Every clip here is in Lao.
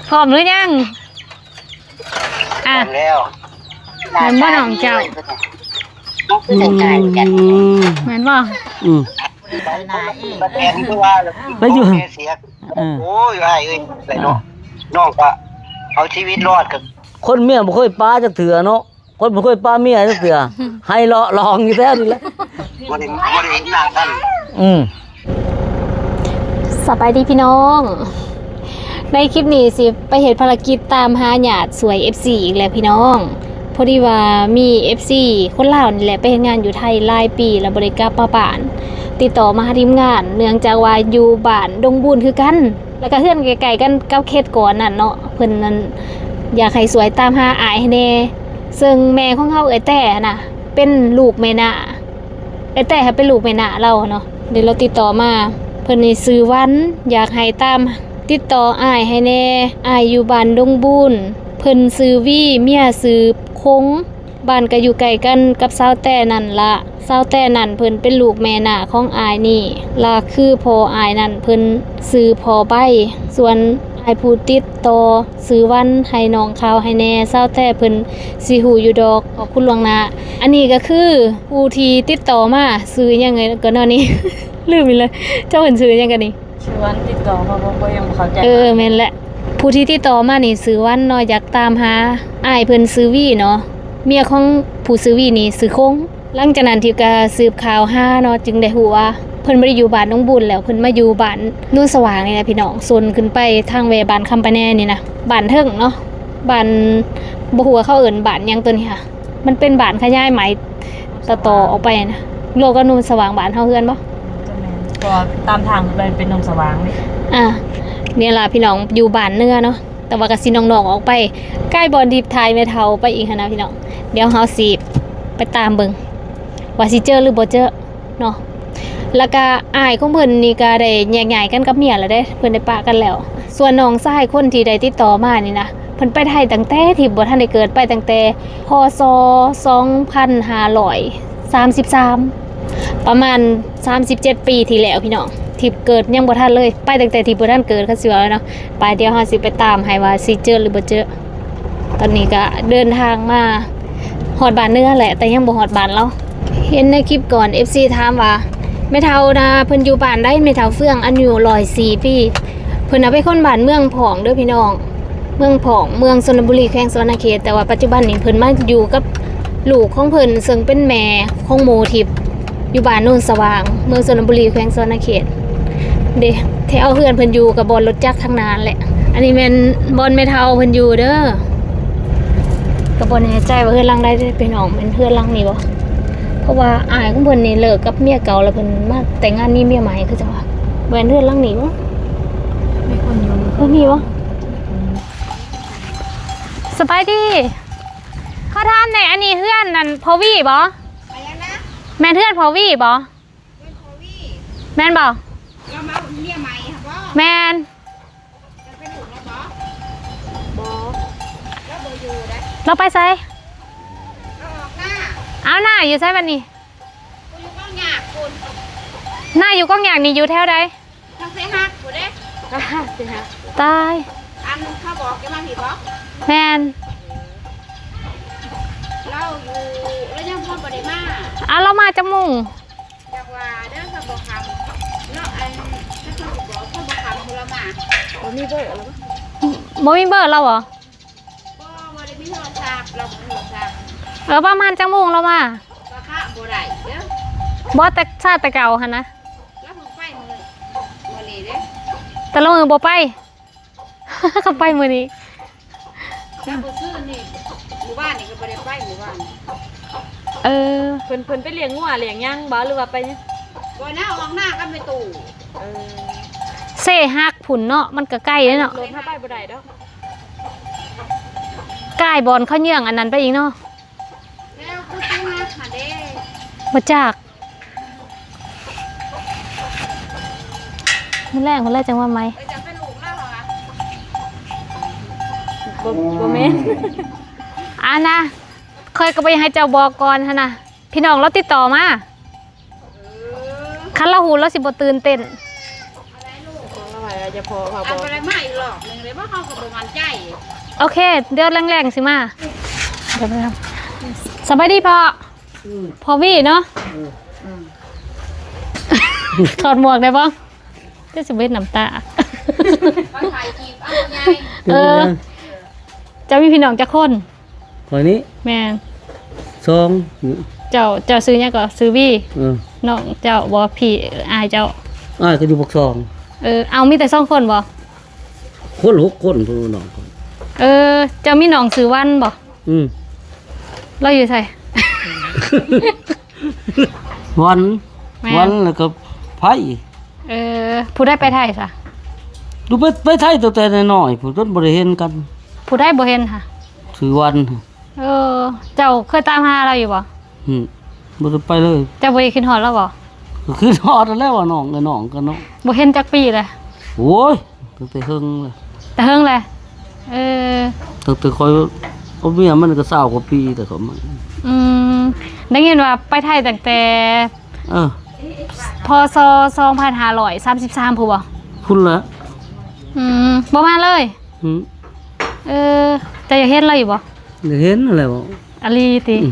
ພ້ອມຫຼືຍັງ? ອ່ະ ພ້ອມແລ້ວ. ແມ່ນບໍ່ນ້ອງເຈົ້າ? ມັນຄືໄດ້ໃກ້ກັນ. ອືມ ແມ່ນບໍ່? ອືມ ໄປຢູ່ ເອີ ໂອ້ຍ ອ້າຍເອີຍ ໄປເນາະ. ນ້ອງກໍເອົາຊີວິດລອດກັບ ຄົນເມຍບໍ່ເຄີຍປາຈັກເທື່ອເນາະ. ຄົນບໍ່ເຄີຍປາເມຍຈັກເທື່ອ ໃຫ້ເລາະລອງຢູ່ແຖວນີ້ແຫຼະ. ບໍ່ໄດ້ ບໍ່ໄດ້ເຫັນໜ້າກັນ. ອືມ ສະບາຍດີພີ່ນ້ອງ. ໃນຄລິບນີ້ຊິໄປເຮັດພາລະກິດຕາມຫາຍາດຊ່ວຍເອັຟຊີອີກແລ້ວພີ່ນ້ອງ. ພໍດີວ່າມີເອັຟຊີຄົນລາວນີ້ແຫຼະ ໄປເຮັດງານຢູ່ໄທຫຼາຍປີແລ້ວບໍ່ໄດ້ກັບມາບ້ານ, ຕິດຕໍ່ມາຫາທີມງານ ເນື່ອງຈາກວ່າຢູ່ບ້ານດົງບູນຄືກັນ. ແລ້ວກໍເຮືອນໃກ້ໆກັນກັບເຂດກ່ອນນັ້ນເນາະ, ເພິ່ນນັ້ນຢາກໃຫ້ຊ່ວຍຕາມຫາອ້າຍໃຫ້ແດ່. ເຊິ່ງແມ່ຂອງເຮົາ ເອື້ອຍແຕ້ຫັ້ນນະ ເປັນລູກແມ່ນ້າ, ເອື້ອຍແຕ້ຫັ້ນເປັນລູກແມ່ນ້າລາວເນາະ. ເດ ລາວຕິດຕໍ່ມາ ເພິ່ນນີ້ຊື່ວັນ ຢາກໃຫ້ຕາມ ຕິດຕໍ່ອ້າຍໃຫ້ແດ່, ອ້າຍຢູ່ບ້ານດົງບູນ, ເພິ່ນຊື່ວີ ເມຍຊື່ຄົງ. ບ້ານກໍຢູ່ໃກ້ກັນກັບສາວແຕ້ນັ້ນລະ. ສາວແຕ້ນັ້ນເພິ່ນເປັນລູກແມ່ນ້າຂອງອ້າຍນີ້ ລະຄືພໍ່ອ້າຍນັ້ນເພິ່ນຊື່ພໍ່ໃບ, ສ່ວນອ້າຍຜູ້ຕິດຕໍ່ຊື່ວັນ ໃຫ້ນ້ອງຂ່າວໃຫ້ແດ່. ສາວແຕ້ເພິ່ນຊິຮູ້ຢູ່ດອກ ຂອບຄຸນລ່ວງໜ້າ. ອັນນີ້ກໍຄືຜູ້ທີ່ຕິດຕໍ່ມາ ຊື່ຫຍັງກໍເນາະນີ້ ລືມອີກແລ້ວ. ເຈົ້າເພິ່ນຊື່ຫຍັງກັນນີ້? ຊວນຕິດຕໍ່ມາບໍ່ ຂ້ອຍຍັງບໍ່ເຂົ້າໃຈ. ເອີ ແມ່ນແຫຼະ ຜູ້ທີ່ຕິດຕໍ່ມານີ້ຊື່ວັນເນາະ, ຢາກຕາມຫາອ້າຍເພິ່ນຊື່ວີເນາະ, ເມຍຂອງຜູ້ຊື່ວີນີ້ຊື່ຄົງ. ຫຼັງຈາກນັ້ນທິບກໍສືບຂ່າວຫາເນາະ ຈຶ່ງໄດ້ຮູ້ວ່າເພິ່ນບໍ່ໄດ້ຢູ່ບ້ານດົງບູນແລ້ວ, ເພິ່ນມາຢູ່ບ້ານໂນນສະຫວ່າງນີ້ແຫຼະພີ່ນ້ອງ, ໂຊນຂຶ້ນໄປທາງແວ່ບ້ານຄຳປະແນນີ້ນະ, ບ້ານເທິງເນາະ, ບ້ານ ບໍ່ຮູ້ວ່າເຂົາເອີ້ນບ້ານຫຍັງໂຕນີ້ຫະ. ມັນເປັນບ້ານຂະຫຍາຍໃໝ່ ຕໍ່ໆອອກໄປນະ. ໂລກກັບໂນນສະຫວ່າງ ບ້ານເຮົາເຮືອນບໍ່? ຈະແມ່ນ ເພາະວ່າຕາມທາງໄປເປັນໂນນສະຫວ່າງເດ້. ອ່າ ນີ້ລະພີ່ນ້ອງ ຢູ່ບ້ານເໜືອເນາະ, ແຕ່ວ່າກະຊິນອກໆອອກໄປ ໃກ້ບ່ອນທີ່ຖ່າຍແມ່ເຖົ້າໄປອີກຫັ້ນນະພີ່ນ້ອງ. ດຽວເຮົາຊິໄປຕາມເບິ່ງວ່າຊິເຈີຫຼືບໍ່ເຈີເນາະ. ແລ້ວກະອ້າຍຂອງເພິ່ນນີ້ກະໄດ້ແຍກຍ້າຍກັນກັບເມຍແລ້ວເດ້, ເພິ່ນໄດ້ປະກັນແລ້ວ. ສ່ວນນ້ອງຊາຍຄົນທີ່ໄດ້ຕິດຕໍ່ມານີ້ນະ ເພິ່ນໄປໄທຕັ້ງແຕ່ທິບບໍ່ທັນໄດ້ເກີດ, ໄປຕັ້ງແຕ່ ພ.ສ. ສອງພັນຫ້າຮ້ອຍສາມສິບສາມ ປະມານສາມສິບເຈັດປີທີ່ແລ້ວພີ່ນ້ອງ, ທິບເກີດຍັງບໍ່ທັນເລີຍ, ໄປຕັ້ງແຕ່ທິບບໍ່ທັນເກີດ ຄັນຊິເວົ້າເນາະ. ໄປ ດຽວເຮົາຊິໄປຕາມໃຫ້ວ່າຊິເຈີຫຼືບໍ່ເຈີ. ຕອນນີ້ກະເດີນທາງມາຮອດບ້ານເໜືອແຫຼະ ແຕ່ຍັງບໍ່ຮອດບ້ານລາວ. ເຫັນໃນຄລິບກ່ອນ ເອັຟຊີ ຖາມວ່າ ແມ່ເຖົ້ານະ ເພິ່ນຢູ່ບ້ານໃດ? ແມ່ເຖົ້າເຟືອງ ອາຍຸຮ້ອຍສີ່ປີ. ເພິ່ນນະເປັນຄົນບ້ານເມືອງພອງເດີພີ່ນ້ອງ, ເມືອງພອງ ເມືອງຊົນນະບູລີ ແຂວງສະຫວັນນະເຂດ, ແຕ່ວ່າປັດຈຸບັນນີ້ເພິ່ນມາຢູ່ກັບລູກຂອງເພິ່ນ ເຊິ່ງເປັນແມ່ຂອງໂມທິບ ຢູ່ບ້ານໂນນສະຫວ່າງ ເມືອງຊົນນະບູລີ ແຂວງສະຫວັນນະເຂດເດ້. ແຖວເຮືອນເພິ່ນຢູ່ກັບບ່ອນລົດຈັກທາງໜ້າຫັ້ນແຫຼະ. ອັນນີ້ແມ່ນບ່ອນແມ່ເຖົ້າເພິ່ນຢູ່ເດີ. ກໍບໍ່ແນ່ໃຈວ່າເຮືອນຫຼັງໃດເດ້ພີ່ນ້ອງ, ແມ່ນເຮືອນຫຼັງນີ້ບໍ່? ເພາະວ່າອ້າຍຂອງເພິ່ນນີ້ເລີກກັບເມຍເກົ່າ ແລ້ວເພິ່ນມາແຕ່ງງານມີເມຍໃໝ່ຄືຈັ່ງວ່າ. ແມ່ນເຮືອນຫຼັງນີ້ບໍ່? ມີຄົນຢູ່ ເອີ ມີບໍ່? ສະບາຍດີ. ຂໍຖາມແດ່ ອັນນີ້ເຮືອນນັ້ນພໍ່ວີບໍ່? ແມ່ນເຮືອນພໍ່ວີບໍ່? ແມ່ນບໍ່? ລາວມາເມຍໃໝ່ຫັ້ນບໍ່? ແມ່ນ. ເຈົ້າເປັນລູກລາວບໍ່? ບໍ່. ລາວບໍ່ຢູ່ເດ້. ລາວໄປໃສ? ລາວອອກນາ. ເອົາ ນາຢູ່ໃສບັດນີ້? ຢູ່ກອງຫຍ້າພຸ້ນ. ນາຢູ່ກອງຫຍ້ານີ້ຢູ່ແຖວໃດ? ທາງເຊຮັກພຸ້ນເດ້. ເຊຮັກ. ຕາຍ. ອັນເຂົາບອກຈະມາພີ້ບໍ່? ແມ່ນ. ລາວຢູ່ ລາວຍັງບໍ່ໄດ້ມາ. ເອົາ ລາວມາຈັກໂມງ? ຈັກວ່າເດີ ເຂົາບໍ່ຄຳເນາະ. ອັນ ເຂົາບໍ່ ເຂົາບໍ່ຄຳ ລາວມາ. ບໍ່ມີເບີລາວບໍ່? ບໍ່ມີເບີລາວບໍ່? ບໍ່ ບໍ່ໄດ້ມີໂທລະສັບ, ລາວບໍ່ມີໂທລະສັບ. ເອີ ປະມານຈັກໂມງລາວມາ? ກໍຄະບໍ່ໄດ້ເດີ. ບໍ່ ແຕ່ຊາດແຕ່ເກົ່າຫັ້ນນະ. ລາວເພິ່ງໄປມື້ ມື້ນີ້ເດ້. ແຕ່ລະມື້ບໍ່ໄປ. ເຂົາໄປມື້ນີ້. ແຕ່ມື້ຄືນນີ້ ມື້ວານນີ້ກໍບໍ່ໄດ້ໄປ ມື້ວານ. ເອີ ເພິ່ນ ເພິ່ນໄປລ້ຽງງົວລ້ຽງຫຍັງບໍ່ ຫຼືວ່າໄປຫຍັງ? ບໍ່ນະ ອອກນາກັບແມ່ຕູ້. ເອີ ເຊຮັກພຸ້ນເນາະ, ມັນກໍໄກເດ້ເນາະ. ລົດເຮົາໄປບໍ່ໄດ້ດອກ. ກາຍບ່ອນເຂົາເຍືອງອັນນັ້ນໄປອີກເນາະ. ແລ້ວຄືຊິມາຫາເດ້. ບໍ່ຈັກ. ມື້ແລກ ມື້ແລກຈັ່ງວ່າໃໝ່. ເອີ ຈະເປັນລູກລາວຫວາ? ບໍ່ ບໍ່ແມ່ນ. ອັນນະ ຂ້ອຍກໍບໍ່ຢາກໃຫ້ເຈົ້າບອກກ່ອນຫັ້ນນະ. ພີ່ນ້ອງລາວຕິດຕໍ່ມາ. ເອີ ຄັນລາວຮູ້ລາວຊິບໍ່ຕື່ນເຕັ້ນ. ຂອງລາວວ່າ ຈະພໍເວົ້າບໍ່ ອັນບໍ່ໄດ້ມາອີກລອບໜຶ່ງເລີຍ ເພາະເຮົາກໍບໍ່ໝັ້ນໃຈ. ໂອເຄ ດຽວແລງໆຊິມາ. ສະບາຍດີພໍ່. ອືມ ພໍ່ວີເນາະ. ອືມ ອືມ ຖອດໝວກໄດ້ບໍ່? ຈະຊິເຮັດນ້ຳຕາ. ເອີ ເຈົ້າມີພີ່ນ້ອງຈັກຄົນ? ຂ້ອຍນີ້ ແມ່ນ ສອງ. ເຈົ້າ ເຈົ້າຊື່ຫຍັງກໍ? ຊື່ວີ. ເອີ ນ້ອງເຈົ້າບໍ່? ພີ່ ອ້າຍເຈົ້າ? ອ້າຍກໍຢູ່ປາກຊ່ອງ. ເອີ ເອົາ ມີແຕ່ສອງຄົນບໍ່? ຄົນຫົກຄົນພຸ້ນນ້ອງຂ້ອຍ. ເອີ ເຈົ້າມີນ້ອງຊື່ວັນບໍ່? ອືມ ລາວຢູ່ໃສ? ວັນ ແມ່ນ ວັນ ແລ້ວກໍໄພ. ເອີ ຜູ້ໃດໄປໄທຊະ? ດູໄປ ໄປໄທຕັ້ງແຕ່ນ້ອຍໆພຸ້ນ ຈົນບໍ່ໄດ້ເຫັນກັນ. ຜູ້ໃດບໍ່ເຫັນຫະ? ຊື່ວັນ. ເອີ ເຈົ້າເຄີຍຕາມຫາລາວຢູ່ບໍ່? ຫື ບໍ່ໄດ້ໄປເລີຍ. ເຈົ້າບໍ່ໄດ້ຄິດຮອດລາວບໍ່? ກໍຄິດຮອດຫັ້ນແຫຼະ ວ່ານ້ອງ ເອີ ນ້ອງກັນເນາະ. ບໍ່ເຫັນຈັກປີແລ້ວ? ໂອ້ຍ ຕັ້ງແຕ່ເຫິງແລ້ວ. ແຕ່ເຫິງແລ້ວ. ເອີ ຕັ້ງແຕ່ຂ້ອຍເອົາເມຍມັນກໍຊາວກວ່າປີແລ້ວເຂົ້າມາ. ອືມ ໄດ້ຍິນວ່າໄປໄທຕັ້ງແຕ່ ເອີ ພ.ສ. ສອງພັນຫ້າຮ້ອຍສາມສິບສາມພຸ້ນບໍ່? ພຸ້ນລະ. ອືມ ບໍ່ມາເລີຍ? ຫື ເອີ ເຈົ້າຢາກເຫັນລາວຢູ່ບໍ່? ຢາກເຫັນຫັ້ນແຫຼະ. ອາລີຕິ? ອືມ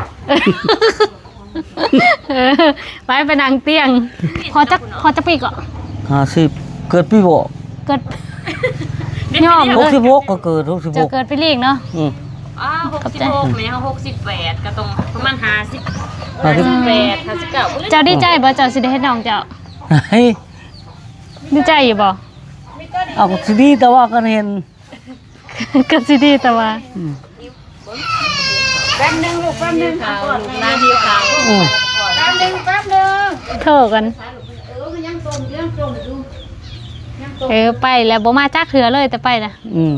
ເອີ ໄປ ໄປນັ່ງຕຽງ. ພໍຈັກ ພໍຈັກປີເກາະ? ຫ້າສິບ. ເກີດປີບໍ່? ເກີດ ຍ້ອນ ຫົກສິບຫົກ ກໍເກີດ ຫົກສິບຫົກ ເຈົ້າເກີດປີລີກເນາະ. ອືມ ອ້າວ ຫົກສິບຫົກ ແມ່ນ ເຮົາຫົກສິບແປດ ກໍຕ້ອງປະມານຫ້າສິບ ຫ້າສິບແປດ ຫ້າສິບເກົ້າ. ເຈົ້າດີໃຈບໍ່ ເຈົ້າຊິໄດ້ເຫັນນ້ອງເຈົ້າ? ດີໃຈຢູ່ບໍ່? ເອົາ ກໍຊິດີ ແຕ່ວ່າກໍເຫັນ ກໍຊິດີແຕ່ວ່າ ອືມ ແປັບໜຶ່ງລູກ ແປັບໜຶ່ງ ຫິວເຂົ້າ ລູກຫຼານຫິວເຂົ້າ ອືມ ແປັບໜຶ່ງ ແປັບໜຶ່ງ ໂທກັນ ເອີ ມັນຍັງຕົ້ມຢູ່ ຍັງຕົ້ມຢູ່ ຍັງຕົ້ມ. ເອີ ໄປແລ້ວບໍ່ມາຈັກເທື່ອເລີຍ ແຕ່ໄປນະ. ອືມ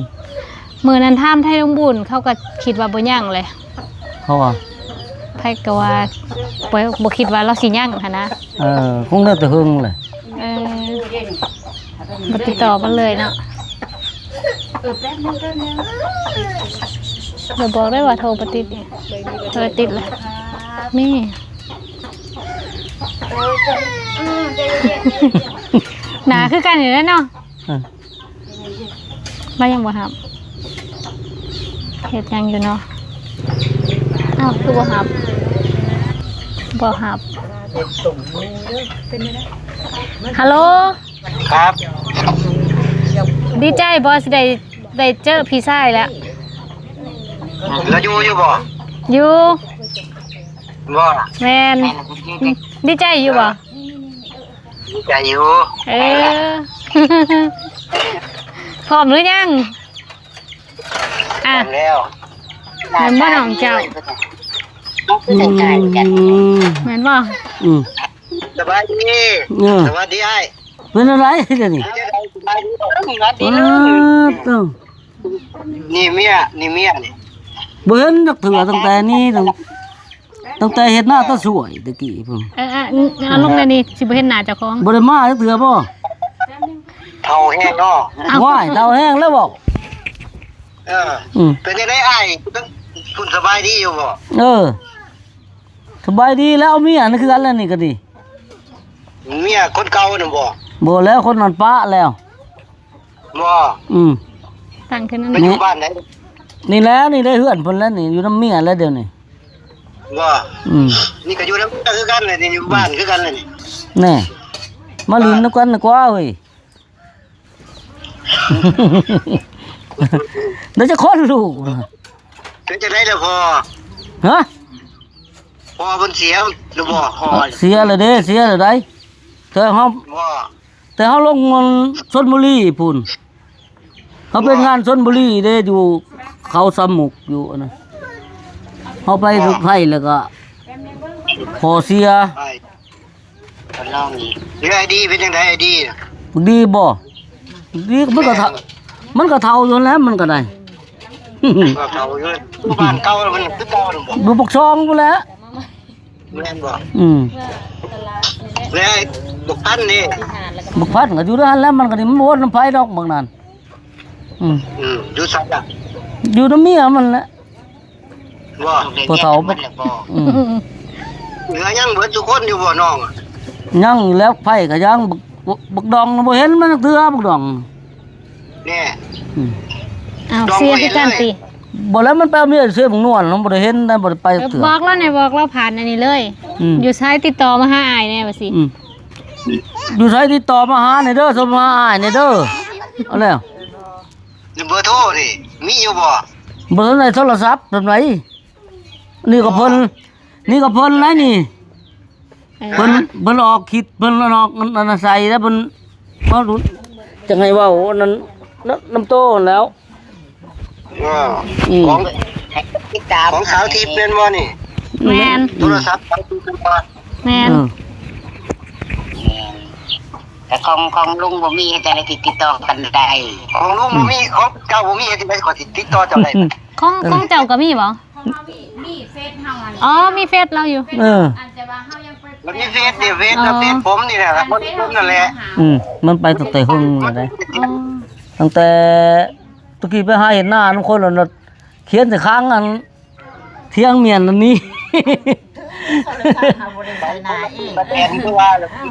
ມື້ນັ້ນຖາມໄທລຸງບຸນ ເຂົາກໍຄິດວ່າບໍ່ຍັງແຫຼະ ເພາະວ່າ ໃຜກໍວ່າ ບໍ່ ບໍ່ຄິດວ່າລາວຊິຍັງຫັ້ນນະ. ເອີ ຄົງໄດ້ແຕ່ເຫິງແຫຼະ. ເອີ ບໍ່ຕິດຕໍ່ກັນເລີຍເນາະ. ບໍ່ບອກໄດ້ວ່າໂທບໍ່ຕິດນີ້ ໂທຕິດລະ ມີ ໜ້າຄືກັນຢູ່ເດ້ເນາະ. ເອີ ລາວຍັງບໍ່ຮັບ ເຮັດຫຍັງຢູ່ເນາະ? ອ້າວ ຄືບໍ່ຮັບ? ບໍ່ຮັບ. ຮັລໂຫຼ ຄັບ ດີໃຈບໍ່ ຊິໄດ້ ໄດ້ເຈີພີ່ຊາຍແລ້ວ? ລາວຢູ່ ຢູ່ບໍ່? ຢູ່. ບໍ່ ແມ່ນ ດີໃຈຢູ່ບໍ່? ດີໃຈຢູ່. ເອີ ພ້ອມຫຼືຍັງ? ອ່ະ ພ້ອມແລ້ວ. ແມ່ນບໍ່ນ້ອງເຈົ້າ? ອືມ ແມ່ນບໍ່? ອືມ ສະບາຍດີ. ເອີ ສະບາຍດີອ້າຍ. ເປັນຈັ່ງໃດດຽວນີ້? ສະບາຍດີ. ປາດໂທ້ ນີ້ເມຍ ນີ້ເມຍນີ້. ບໍ່ເຫັນຈັກເທື່ອ ຕັ້ງແຕ່ນີ້ ຕັ້ງ ຕັ້ງແຕ່ເຮັດນາຕາຊ່ວຍແຕ່ກີ້ພຸ້ນ. ເອີ ເອີ ເອົາລົງແນວນີ້ ຊິບໍ່ເຫັນໜ້າເຈົ້າຂອງ. ບໍ່ໄດ້ມາຈັກເທື່ອບໍ່? ເຖົ້າແຮງເນາະ. ວ້າຍ ເຖົ້າແຮງແລ້ວບໍ່? ເອີ ອືມ ເປັນຈັ່ງໃດອ້າຍ? ເພິ່ນສະບາຍດີຢູ່ບໍ່? ເອີ ສະບາຍດີແລ້ວ. ເມຍນັ້ນຄືກັນແລ້ວນີ້ກໍດີ. ເມຍຄົນເກົ່ານັ້ນບໍ່? ບໍ່ແລ້ວ ຄົນນັ້ນປະແລ້ວ. ບໍ່ ອືມ ຕັ້ງຂຶ້ນນັ້ນ ມາຢູ່ບ້ານໃດ? ນີ້ແຫຼະ ນີ້ໄດ້ເຮືອນເພິ່ນແລ້ວນີ້ ຢູ່ນຳເມຍແລ້ວດຽວນີ້. ບໍ່ ອືມ ນີ້ກໍຢູ່ນຳເມຍຄືກັນແຫຼະນີ້ ຢູ່ບ້ານຄືກັນແຫຼະນີ້. ແນ່ ມາຫຼິ້ນນຳກັນດີກວ່າເຮີ້ຍ. ໄດ້ຈັກຄົນລູກ? ເປັນຈັ່ງໃດລະພໍ່? ຮະ? ພໍ່ເພິ່ນເສຍຫຼືບໍ່? ພໍ່ເສຍແລ້ວເດ້ ເສຍແລ້ວໃດ໋. ແຕ່ເຮົາ ບໍ່ ແຕ່ເຮົາລົງເງິນຊົນບຸລີພຸ້ນ ເຮົາໄປງານຊົນບຸລີເດ້ ຢູ່ເຂົາສາໝຸກ ຢູ່ອັນນັ້ນ ເຮົາໄປໄປແລ້ວກໍພໍ່ເສຍ. ເອີ ໄອດີເປັນຈັ່ງໃດ? ໄອດີ ບັກດີບໍ່? ບັກດີມັນກໍເຖົ້າ ມັນກໍເຖົ້າຢູ່ແລ້ວ ມັນກໍໄດ້ ກໍເຖົ້າຢູ່. ຢູ່ບ້ານເກົ່າມັນຄືເກົ່ານັ້ນບໍ່? ຢູ່ປາກຊ່ອງພຸ້ນແຫຼະ. ແມ່ນບໍ່? ອືມ ແລ້ວບັກພັນນີ້? ບັກພັນກໍຢູ່ນັ້ນແຫຼະ ມັນກໍນີ້ ມັນບໍ່ນຳໃຜດອກບັກນັ້ນ. ອືມ ອືມ ຢູ່ໃສລະ? ຢູ່ນຳເມຍມັນແຫຼະ. ບໍ່ ພໍ່ເຖົ້າ ອືມ ເຫຼືອຍັງເບິດທຸກຄົນຢູ່ບໍ່ນ້ອງ? ຍັງແລ້ວ ໃຜກໍຍັງ. ບັກ ບັກດອງບໍ່ເຫັນມັນຈັກເທື່ອ ບັກດອງ. ແນ່ ອືມ ອ້າວ ດອງ ເສຍຄືກັນຕິ ບໍ່ເຫັນເລີຍ ບໍ່ແລ້ວ ມັນໄປເອົາເມຍຢູ່ເຊບັກນວນ ມັນບໍ່ໄດ້ເຫັນໄດ້ ບໍ່ໄດ້ໄປ ເອີ ເທື່ອ ບອກລາວແດ່ ບອກລາວຜ່ານອັນນີ້ເລີຍ ອືມ ຢູ່ໃສຕິດຕໍ່ມາຫາອ້າຍແດ່ວ່າຊີ້ ອືມ ຢູ່ໃສຕິດຕໍ່ມາຫາແດ່ເດີ ໂທມາຫາອ້າຍແດ່ເດີ ເອົາແລ້ວ ເບີໂທນີ້ມີຢູ່ບໍ່? ບໍ່ທັນໄດ້ໂທລະສັບ ສ່ຳໃດ ນີ້ກໍເພິ່ນ ນີ້ກໍເພິ່ນໄດ໋ນີ້ ເອີ ເພິ່ນ ເພິ່ນອອກຄລິບ ເພິ່ນອອກອັນນັ້ນໃສ່ແລ້ວ ເພິ່ນມາດຸ ຈັ່ງໃຫ້ເວົ້າອັນນັ້ນນຳ ນຳໂຕຫັ້ນແລ້ວ ເອີ ອືມ ຂອງ ຕິດຕາມ ຂອງສາວທິບແມ່ນບໍ່ນີ້? ແມ່ນ ໂທລະສັບສາວທິບແມ່ນບໍ່? ແມ່ນ ເອີ ແມ່ນ ແຕ່ຂອງ ຂອງລຸງບໍ່ມີ ເຮັດຈັ່ງໃດຊິຕິດຕໍ່ກັນໄດ້? ຂອງລຸງບໍ່ມີ ອືມ ຂອງເຈົ້າບໍ່ມີ ເຮັດຈັ່ງໃດຂ້ອຍຊິຕິດຕໍ່ເຈົ້າໄດ້? ຂອງ ເອີ ຂອງເຈົ້າກໍມີບໍ່? ອໍ ມີເຟສເຮົາຫັ້ນ ອໍ ມີເຟສລາວຢູ່ ເອີ ແຕ່ວ່າເຮົາຍັງໄປ ມັນມີເຟສນີ້ ເຟສ ອໍ ເຟສຜົມນີ້ແຫຼະ ຄົນຜົມນັ້ນແຫຼະ ອືມ ມັນໄປຕັ້ງແຕ່ເຫິງແລ້ວເດ້ ອໍ ຕັ້ງແຕ່ຕະກີ້ໄປຫາເຮັດນານຳຄົນ ແລ້ວຂຽນໃສ່ຄາງອັນ ທຽງມຽນອັນນີ້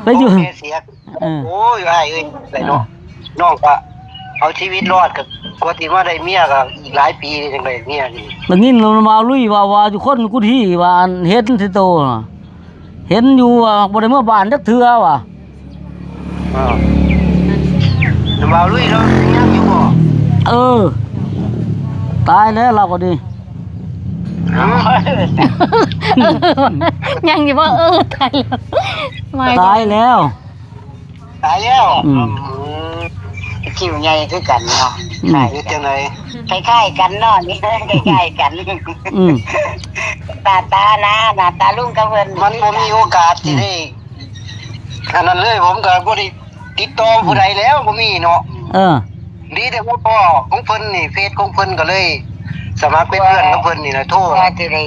ໄປຢູ່ ເອີ ໂອ້ຍ ອ້າຍເອີຍ ໄດ້ເນາະ ນ້ອງກໍເອົາຊີວິດລອດ ກໍກວ່າຊິມາໄດ້ເມຍກໍອີກຫຼາຍປີ ຈັ່ງໄດ້ເມຍນີ້ ໄດ້ຍິນລາວເວົ້າລຸຍວ່າ ວ່າຢູ່ຄົນກຸດຮີວ່າ ອັນເຫັນທີ່ໂຕ ເຫັນຢູ່ວ່າບໍ່ໄດ້ເມືອບ້ານຈັກເທື່ອວ່າ ອ້າວ ແຕ່ວ່າລຸຍລາວຍັງຢູ່ບໍ່? ເອີ ຕາຍແລ້ວລາວກໍດີ ຮະ? ຍັງຢູ່ບໍ່? ເອີ ຕາຍແລ້ວ ຕາຍແລ້ວ ຕາຍແລ້ວ ອືມ ອືມ ຄິວໃຫຍ່ຄືກັນເນາະ ອືມ ເຮັດຈັ່ງໃດ? ຄ້າຍໆກັນເນາະ ນີ້ຄ້າຍໆກັນ ອືມ ໜ້າຕານະ ໜ້າຕາລຸງກັບເພິ່ນ ມັນບໍ່ມີໂອກາດ ອືມ ທີ່ໄດ້ ອັນນັ້ນເລີຍ ຜົມກໍບໍ່ໄດ້ຕິດຕໍ່ ອືມ ຜູ້ໃດແລ້ວ ບໍ່ມີເນາະ ເອີ ດີແຕ່ວ່າພໍ້ຂອງເພິ່ນນີ້ ເຟສຂອງເພິ່ນ ກໍເລີຍສະໝັກເປັນເພື່ອນກັບເພິ່ນນີ້ລະ ໂທ ວ່າຊິໄດ້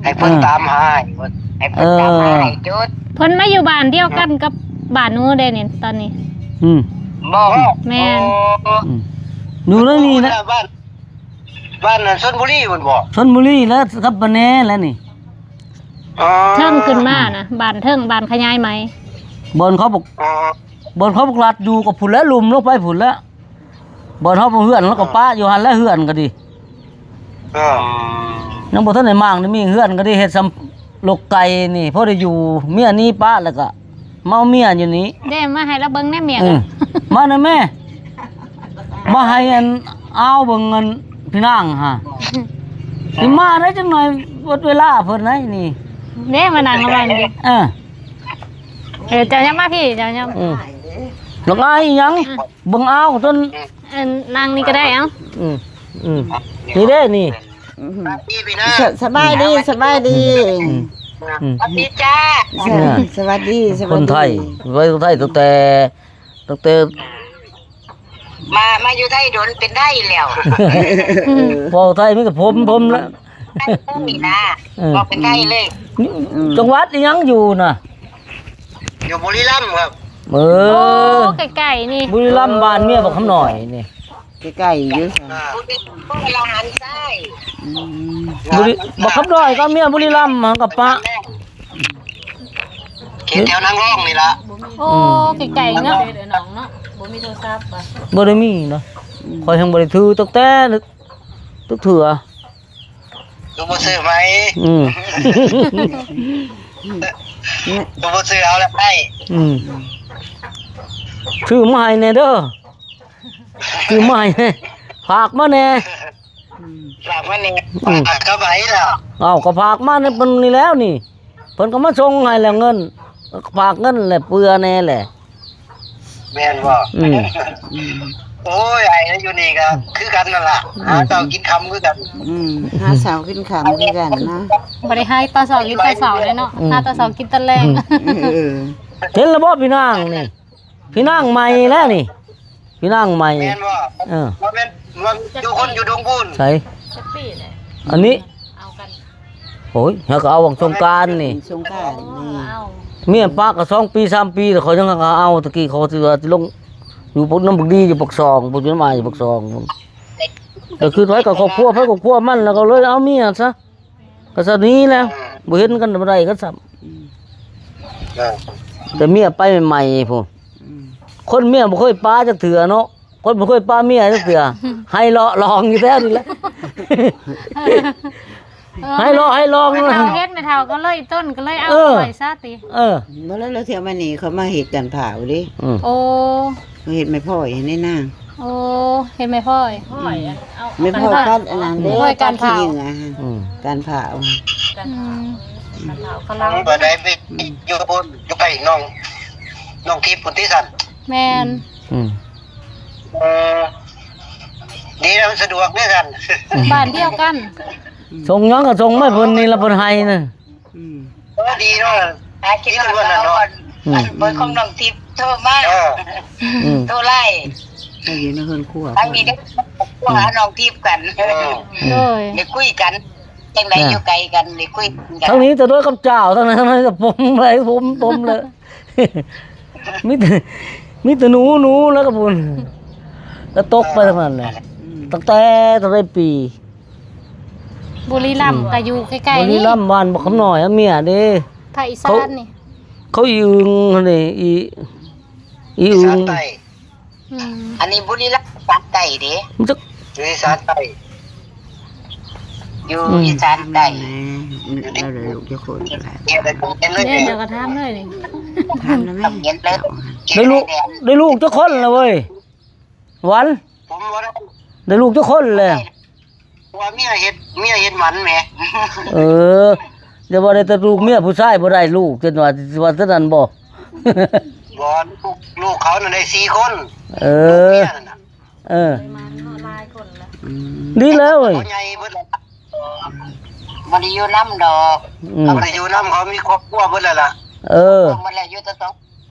ໃຫ້ເພິ່ນ ເອີ ຕາມຫາໃຫ້ ໃຫ້ເພິ່ນຕາມຫາໃຫ້ຈຸດ ເພິ່ນມາຢູ່ບ້ານດຽວກັນກັບບ້ານໜູເດ້ນີ້ ຕອນນີ້ ອືມ ບໍ່ ແມ່ນ ໂອ້ ອືມ ຢູ່ໃນນີ້ແຫຼະ ບ້ານ ບ້ານຊົນບຸລີພຸ້ນບໍ່? ຊົນບຸລີແລ້ວກັບບ້ານແນແລ້ວນີ້ ອໍ ເທິງຂຶ້ນມານະ ບ້ານເທິງ ບ້ານຂະຫຍາຍໃໝ່ ບ່ອນເຂົາບັກ ອໍ ບ່ອນເຂົາບັກລັດຢູ່ກໍພຸ້ນແຫຼະ ລຸ່ມລົງໄປພຸ້ນແຫຼະ ບ່ອນເຮົາບໍ່ເຮືອນ ເຮົາກໍປະຢູ່ຫັ້ນແຫຼະ ເຮືອນກໍດີ ເອີ ຍັງບໍ່ທັນໄດ້ມ້າງໄດ້ມີ ເຮືອນກໍໄດ້ເຮັດສ່ຳ ລົກໄກ່ນີ້ ພໍໄດ້ຢູ່ ເມຍໜີປະແລ້ວກະມາເອົາເມຍຢູ່ນີ້ ເດ້ ມາໃຫ້ລາວເບິ່ງແດ່ເມຍ ເອີ ມານະແມ່ ມາໃຫ້ອັນ ອາວເບິ່ງອັນ ພີ່ນາງຫາ ຊິມາໄດ້ຈັກໜ່ອຍ ເບິດເວລາເພິ່ນໄດ໋ນີ້ ເດ້ ມານັ່ງນຳກັນຢູ່ ເອີ ເອີ ເຈົ້າຢ່າມາພີ້ ເຈົ້າຢ່າມາ ເອີ ລະອາຍອີ່ຫຍັງ ເບິ່ງອາວຈົນ ອັນ ນັ່ງນີ້ກໍໄດ້ ເອົ້າ ອືມ ອືມ ນີ້ເດ້ນີ້ ສະ ສະບາຍດີ ສະບາຍດີ ອືມ ອືມ ສະຫວັດດີຈ້າ ສະ ເອີ ສະຫວັດດີ ສະຫວັດດີ ຄົນໄທ ໄວ້ຄົນໄທຕັ້ງແຕ່ ຕັ້ງແຕ່ ມາ ມາຢູ່ໄທດົນເປັນໄທແລ້ວ ເວົ້າໄທມີແຕ່ຜົມ ຜົມລະ ໄທຜົມນີ້ນະ ເອີ ເວົ້າເປັນໄທເລີຍ ອືມ ຈັງຫວັດອີ່ຫຍັງຢູ່ນະ? ຢູ່ບຸລີລັມຄັບ ເອີ ໂອ້ ໃກ້ໆນີ້ ບຸລີລັມ ບ້ານເມຍບັກຄຳນ້ອຍນີ້ ໃກ້ໆຢູ່ ອ່າ ບຸລີລັມ ລະຫັນຊາຍ ອືມ ບຸລີ ບັກຄຳນ້ອຍກັບເມຍບຸລີລັມ ມັນກໍປະ ເຂດແຖວນາງລອງນີ້ລະ ໂອ້ ອືມ ໃກ້ໆເນາະ ເນາະ ບໍ່ມີໂທລະສັບ ບໍ່ໄດ້ມີນະ ອືມ ຂ້ອຍຍັງບໍ່ໄດ້ຖືຕັ້ງແຕ່ ທຸກເທື່ອ ຄືບໍ່ຊື້ໃໝ່ ອືມ ຄືບໍ່ຊື້ເອົາແລ້ວໄອ້ ອືມ ຊື້ມາໃຫ້ແດ່ເດີ ຊື້ມາໃຫ້ແດ່ ຝາກມາແດ່ ອືມ ຝາກມາແດ່ ອືມ ຝາກກັບໃຜລະ ເອົ້າ ກໍຝາກມາໃນເພິ່ນນີ້ແລ້ວນີ້ ເພິ່ນກໍມາສົ່ງໃຫ້ແລ້ວເງິນ ຝາກເງິນແຫຼະ ເປືອແດ່ແຫຼະ ແມ່ນບໍ່? ອືມ ອືມ ໂອ້ຍ ໄອ້ຢູ່ນີ້ກໍຄືກັນນັ້ນລະ ອືມ ຫາເຊົ້າກິນຄ່ຳຄືກັນ ອືມ ຫາເຊົ້າກິນຄ່ຳຄືກັນນະ ບໍ່ໄດ້ຫາຕອນເຊົ້າກິນຕອນເຊົ້າເດ້ເນາະ ອືມ ຫາຕອນເຊົ້າກິນຕອນແລງ ອືມ ເອີ ເຫັນລະບໍ່ພີ່ນາງນີ້ ພີ່ນາງໃໝ່ແລ້ວນີ້ ພີ່ນາງໃໝ່ ແມ່ນບໍ່? ເອີ ບໍ່ແມ່ນ ບໍ່ຢູ່ຄົນຢູ່ດົງພຸ້ນ ໃສ ຈັກປີແຫຼະ ອັນນີ້ ເອົາກັນ ໂອ້ຍ ເຮົາກໍເອົາຫວ່າງສົງການນີ້ ສົງການນີ້ ເມຍປະກໍສອງປີສາມປີແລ້ວ ເຂົາຍັງຫາເອົາ ຕະກີ້ເຂົາຊິວ່າຊິລົງຢູ່ພວກນຳບັກດີຢູ່ປາກຊ່ອງ ພວກຢູ່ນຳອ້າຍຢູ່ປາກຊ່ອງ ກໍຄືໄປກັບຄອບຄົວ ໄປຄອບຄົວມັນ ແລ້ວກໍເລີຍເອົາເມຍຊະ ກໍຊະນີ້ແຫຼະ ບໍ່ເຫັນກັນບໍ່ໄດ້ກັນຊ້ຳ ອືມ ເອີ ແຕ່ເມຍໄປໃໝ່ໆພຸ້ນ ອືມ ຄົນເມຍບໍ່ເຄີຍປະຈັກເທື່ອເນາະ ຄົນບໍ່ເຄີຍປະເມຍຈັກເທື່ອ ໃຫ້ເລາະລອງຢູ່ແຖວນີ້ແຫຼະ ໃຫ້ເລາະໃຫ້ລອງ ແມ່ເຖົ້າເຫັນ ແມ່ເຖົ້າກໍເລີຍຕົ້ນ ກໍເລີຍເອົາ ເອີ ໄວ້ຊະຕິ ເອີ ບໍ່ແລ້ວ ແລ້ວເທື່ອມານີ້ເຂົາມາເຮັດກັນພ້າວເດ້ ອືມ ໂອ້ ເຮັດໄມ້ພອຍໃຫ້ນາງ ໂອ້ ເຮັດໄມ້ພອຍ ໄມ້ພອຍກັນອັນນັ້ນເດ້ ໄມ້ພອຍກັນພ້າວ ອືມ ກັນພ້າວ ອືມ ກັນພ້າວ ກັນພ້າວ ບໍ່ໄດ້ໄປ ອືມ ຢູ່ພຸ້ນ ຢູ່ໃກ້ນ້ອງ ນ້ອງທິບພຸ້ນຕິຊັ້ນ ແມ່ນ ອືມ ເອີ ດີແລ້ວ ມັນສະດວກເດ້ຊັ້ນ ບ້ານດຽວກັນ ອືມ ສົ່ງຫຍັງກໍສົ່ງມາເພິ່ນນີ້ລະ ເພິ່ນໃຫ້ນະ ອືມ ເອີ ດີເນາະ ຫາກິນນຳກັນເນາະ ອືມ ເບີຂອງນ້ອງທິບໂທມາ ເອີ ອືມ ໂທໄລ່ ໃຫ້ຢູ່ໃນເຮືອນຄົວ ທາງນີ້ໄດ້ໂທຫານ້ອງທິບກັນ ເອີ ໂດຍ ໄດ້ຄຸຍກັນ ຈັ່ງໃດ ເອີ ຢູ່ໄກກັນ ໄດ້ຄຸຍກັນ ທາງນີ້ແຕ່ໂດຍກັບເຈົ້າ ທາງນັ້ນ ທາງນັ້ນກໍຜົມໄປ ຜົມ ຜົມເລີຍ ມີແຕ່ ມີແຕ່ໜູ ໜູ ແລ້ວກໍພຸ້ນ ແລ້ວຕົກໄປທາງນັ້ນແຫຼະ ອືມ ຕັ້ງແຕ່ ຕັ້ງແຕ່ປີ ບຸລີລັມ ອືມ ກໍຢູ່ໃກ້ໆ ບຸລີລັມ ນີ້ ບ້ານບັກຄຳນ້ອຍ ອາ ເມຍເດ້ ພາກອີສານນີ້ ເຂົາ ເຂົາອີອຶງຫັ້ນເດ້ ອີ ອີອຶງ ອີສານໃຕ້ ອືມ ອັນນີ້ບຸລີລັມ ສານໃຕ້ເດ້ ມັນຈະ ຢູ່ອີສານໃຕ້ ຢູ່ ອືມ ອີສານໃຕ້ ອືມ ແລ້ວໄດ້ລູກຈັກຄົນລະ ເດ້ ເຈົ້າກໍຖາມເລີຍນີ້ ຖາມແລ້ວແມ່ ເຈົ້າ ໄດ້ລູກ ໄດ້ລູກຈັກຄົນລະເວີຍ ຫວັນ ຜົມບໍ່ໄດ້ ໄດ້ລູກຈັກຄົນແລ້ວ ວ່າເມຍເຮັດ ເມຍເຮັດໝັນແໝ ເອີ ຢ່າວ່າໄດ້ແຕ່ລູກເມຍ ຜູ້ຊາຍບໍ່ໄດ້ລູກ ຈົນວ່າ ວ່າຊັ້ນນັ້ນບໍ່ ບໍ່ ລູກ ລູກເຂົານັ້ນໄດ້ສີ່ຄົນ ເອີ ເອີ ອືມ ດີແລ້ວເອີຍ ໃຫຍ່ເບິດແລ້ວ ບໍ່ໄດ້ຢູ່ນຳດອກ ອືມ ບໍ່ໄດ້ຢູ່ນຳ ເຂົາມີຄອບຄົວເບິດແລ້ວລະ ເອີ ເບິດແລ້ວ ຢູ່ແຕ່ສອງ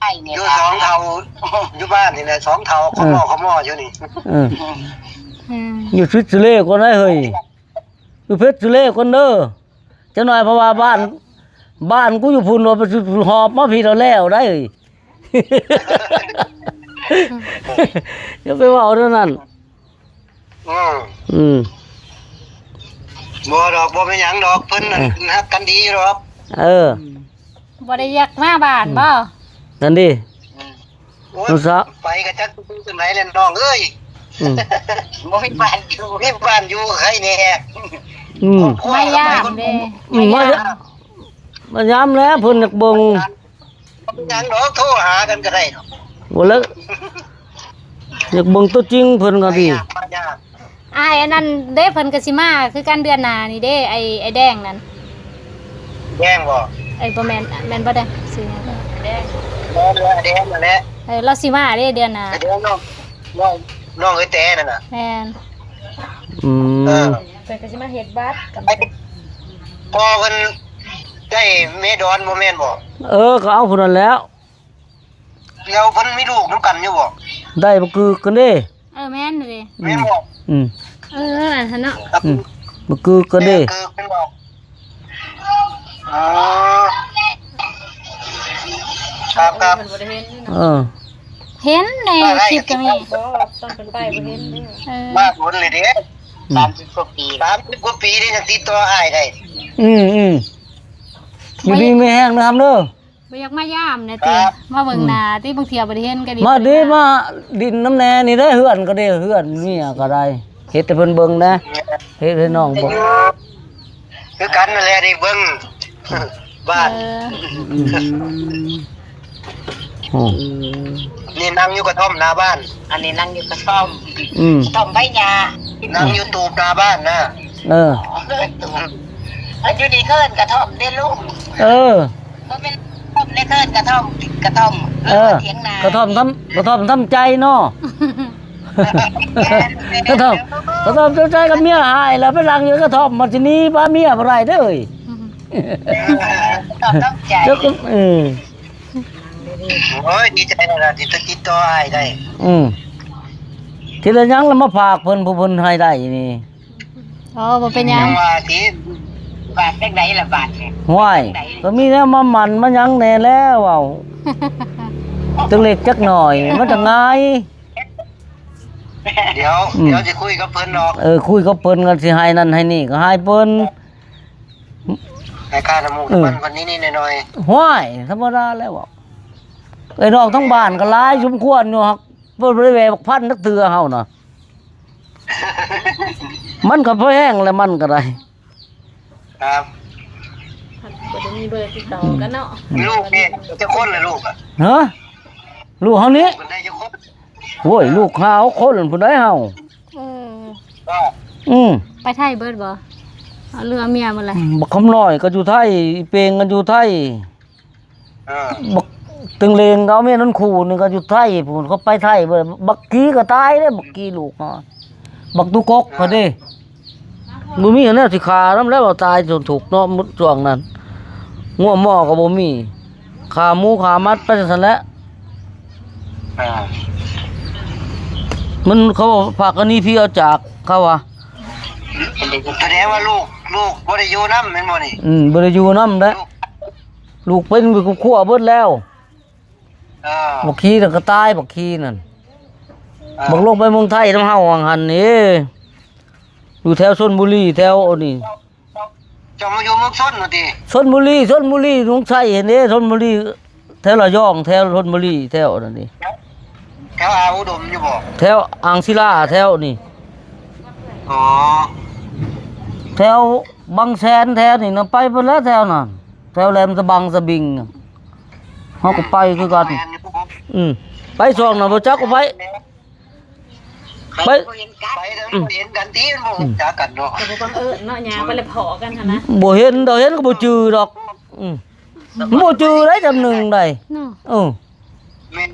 ຢູ່ສອງເຖົ້າ ຢູ່ບ້ານນີ້ແຫຼະ ສອງເຖົ້າ ເອີ ຂະໝໍ້ຂະໝໍ້ຢູ່ນີ້ ເອີ ອືມ ຢູ່ສະວິດເຊີແລນກ່ອນໄດ໋ເຮີ້ຍ ຢູ່ເພັດສະແລນກ່ອນເດີ ຈັກໜ້ອຍ ເພາະວ່າບ້ານ ບ້ານກູຢູ່ພຸ້ນ ວ່າໄປຫອບມາພີ້ແລ້ວໄດ໋ ຢ່າໄປເວົ້າແນວນັ້ນ ອືມ ອືມ ບໍ່ດອກ ບໍ່ເປັນຫຍັງດອກ ເພິ່ນ ເອີ ຮັກກັນດີດອກ ເອີ ອືມ ບໍ່ໄດ້ຢາກມາບ້ານບໍ່? ອືມ ນັ້ນເດ້ ອືມ ໂອ້ຍ ໄປກໍຈັກຊິຈັ່ງໃດແຫຼະນ້ອງເອີຍ ອືມ ບໍ່ມີບ້ານຢູ່ ມີບ້ານຢູ່ໃຄແດ່ ອືມ ມາຢາມເດ້ ອືມ ມາຢາມ ມາຢາມແຫຼະ ເພິ່ນຢາກເບິ່ງ ບໍ່ເປັນຫຍັງດອກ ໂທຫາກັນກໍໄດ້ດອກ ບໍ່ເລີຍ ຢາກເບິ່ງຕົວຈິງເພິ່ນກໍດີ ໄປຍາກ ໄປຍາກ ອ້າຍອັນນັ້ນເດ້ ເພິ່ນກໍຊິມາຄືກັນເດືອນໜ້ານີ້ເດ້ ໄອ້ ໄອ້ແດງນັ້ນ ແດງບໍ່? ເອີຍ ບໍ່ແມ່ນ ແມ່ນບໍ່ແດງ? ຊື່ຫຍັງ? ແດງ ແມ່ນແຫຼະ ແດງນັ້ນແຫຼະ ເອີ ລາວຊິມາເດ້ເດືອນໜ້າ ແດງນ້ອງ ນ້ອງ ນ້ອງເອື້ອຍແຕນັ້ນນະ ແມ່ນ ອືມ ເອີ ເພິ່ນກໍຊິມາເຮັດບັດກັບ ພໍ່ເພິ່ນໄດ້ເມດອນບໍ່ແມ່ນບໍ່? ເອີ ກໍເອົາຜູ້ນັ້ນແຫຼ້ວ ແລ້ວເພິ່ນມີລູກນຳກັນຢູ່ບໍ່? ໄດ້ບັກກືກກັນເດ້ ເອີ ແມ່ນເດ້ ອືມ ແມ່ນບໍ່? ອືມ ເອີ ອັນນັ້ນເນາະ ອືມ ບັກກືກກັນເດ້ ແມ່ນບໍ່? ອໍ ຄັບໆ ເອີ ເຫັນໃນຄລິບກໍມີ ບໍ່ ຕອນເພິ່ນໄປບໍ່ເຫັນເດ້ ເອີ ມາດົນເລີຍເດ້ ອືມ ສາມສິບກວ່າປີ ສາມສິບກວ່າປີນີ້ຍັງຕິດຕໍ່ອ້າຍໄດ້ ອືມໆ ຢູ່ດີມີແຮງນະຄຳເດີ. ບໍ່ຢາກມາຢາມແດ່ຕິ ມາເບິ່ງໜ້າຕິ ບາງເທື່ອບໍ່ໄດ້ເຫັນກໍດີ ມາເດ້ ມາດິນນຳແດ່ນີ້ເດ້ ເຮືອນກໍເດ້ ເຮືອນເມຍກໍໄດ້ ເຮັດໃຫ້ເພິ່ນເບິ່ງແດ່ ເຮັດໃຫ້ນ້ອງເບິ່ງ ຄືກັນນັ້ນແຫຼະ ໄດ້ເບິ່ງບ້ານ ເອີ ອືມ ໂອ້ ນີ້ນັ່ງຢູ່ກະທ່ອມໜ້າບ້ານ ອັນນີ້ນັ່ງຢູ່ກະທ່ອມ ອືມ ກະທ່ອມໃບຫຍ້າ ນັ່ງຢູ່ຕູບໜ້າບ້ານນະ ເອີ ເອີ ຕູບ ອັນຢູ່ນີ້ເອີ້ນກະທ່ອມເດ້ລຸງ ເອີ ບໍ່ແມ່ນກະທ່ອມໃນເທິນ ກະທ່ອມ ກະທ່ອມ ເອີ ກະທ່ອມທຳ ກະທ່ອມທຳໃຈເນາະ ກະທ່ອມ ກະທ່ອມທຳໃຈ ກັບເມຍຫາຍແລ້ວໄປນັ່ງຢູ່ກະທ່ອມ ມັນຊິໜີພາເມຍບໍ່ໄດ້ເດີ ກະທ່ອມທຳໃຈ ເອີ ໂອ້ຍ ດີໃຈແລ້ວທີ່ຕິດຕໍ່ອ້າຍໄດ້ ອືມ ທີ່ລະຫຍັງລະມາຝາກເພິ່ນ ຜູ້ເພິ່ນໃຫ້ໄດ້ນີ້ ອໍ ບໍ່ເປັນຫຍັງ ຈັ່ງວ່າຕິ ບາດຈັ່ງໃດລະບາດນີ້ ຫ້ວຍ ກໍມີແນວມາໝັ້ນມາຫຍັງແດ່ແລ້ວເວົ້າ ຈັກເລັກຈັກໜ້ອຍ ມັນຈະງ່າຍ ດຽວ ອືມ ດຽວຊິຄຸຍກັບເພິ່ນດອກ ເອີ ຄຸຍກັບເພິ່ນ ກໍຊິໃຫ້ນັ້ນໃຫ້ນີ້ກໍໃຫ້ເພິ່ນ ໃຫ້ຄ່ານ້ຳມູກ ເອີ ນ້ຳມັນເພິ່ນນິດໆໜ້ອຍໆ ຫ້ວຍ ທຳມະດາແລ້ວເວົ້າ ເອີ ນອກທັງບ້ານກໍຫຼາຍສົມຄວນຢູ່ ຫາກ ບໍ່ໄດ້ແວ່ບັກພັນຈັກເທື່ອເຮົານະ. ມັນກໍພໍແຮງແຫຼະ ມັນກໍໄດ້. ຄັບ ບໍ່ໄດ້ມີເບີຕິດຕໍ່ກັນເນາະ. ອືມ ລູກນີ້ຈັກຄົນລະລູກອະ? ຮະ? ລູກເຮົານີ້? ເພິ່ນໄດ້ຈັກຄົນ? ໂອ້ຍ ລູກຫ້າຫົກຄົນພຸ້ນໃດເຮົາ. ເອີ ອືມ ໄປໄທເບິດບໍ່? ເອົາ ຫຼືເອົາເມຍໝົດລະ? ອືມ ບັກຄຳນ້ອຍກໍຢູ່ໄທ ອີເປງກໍຢູ່ໄທ. ເອີ ບັກຕຶງເລງກໍເອົາເມຍນນຄູນີ້ກໍຢູ່ໄທພຸ້ນ ເຂົາໄປໄທເບິດ. ບັກກີກໍຕາຍເດ້ ບັກກີລູກເຮົາ. ບັກຕຸກົກ ເອີ ກໍເດ້ ບໍ່ມີແນວຊິຂ້ານຳແລ້ວ ຕາຍຈົນທຸກເນາະ ໝົດຊ່ວງນັ້ນ ງົວໝໍ້ກໍບໍ່ມີ ຂ້າໝູຂ້າໝັດໄປຈັ່ງຊັ້ນແຫຼະ. ອ່າ ມັນ ເຂົາວ່າພາກັນໜີຜີອອກຈາກ ເຂົາວ່າ ສະແດງວ່າລູກ ລູກບໍ່ໄດ້ຢູ່ນຳແມ່ນບໍ່ນີ້? ອືມ ບໍ່ໄດ້ຢູ່ນຳແຫຼະ ລູກ ລູກເປັນຢູ່ກັບຄົວເບິດແລ້ວ. ເອີ ບັກຄີນັ້ນກໍຕາຍ ບັກຄີນັ້ນ ເອີ ບັກລົງໄປເມືອງໄທນຳເຮົາຫວ່າງຫັ້ນນີ້ ຢູ່ແຖວຊົນບູລີ ແຖວອັນນີ້. ເຈົ້າມາຢູ່ເມືອງຊົນວ່າຕິ? ຊົນບູລີ ຊົນບູລີ ໜອງໄຊຫັ້ນເດ້ ຊົນບູລີ ແຖວລະຍອງ ແຖວຊົນບູລີ ແຖວນັ້ນນີ້ ແຖວອ່າງອຸດົມຢູ່ບໍ່? ແຖວອ່າງສິລາ ແຖວນີ້. ອໍ ແຖວບາງແສນ ແຖວນີ້ນະ ໄປເບິດແລ້ວແຖວນັ້ນ ແຖວແຫຼມສະບັງສະບິງ ເຮົາກໍໄປຄືກັນ. ແມ່ນຢູ່ ອືມ ໄປຊ່ວງນັ້ນບໍ່ຈັກວ່າໄປ ໄປ ໄປແລ້ວບໍ່ເຫັນກັນ ອືມ ບໍ່ເຫັນກັນຕິ ມັນບໍ່ຮູ້ຈັກກັນເນາະ. ກໍບໍ່ບັງເອີນເນາະ ຍ່າງໄປແລ້ວພໍ້ກັນຫັ້ນນະ. ບໍ່ເຫັນດອກ ເຫັນກໍບໍ່ຈື່ດອກ. ອືມ ບໍ່ຈື່ໄດ້ຈຳໜຶ່ງໃດເນາະ. ເອີ ແມ່ນ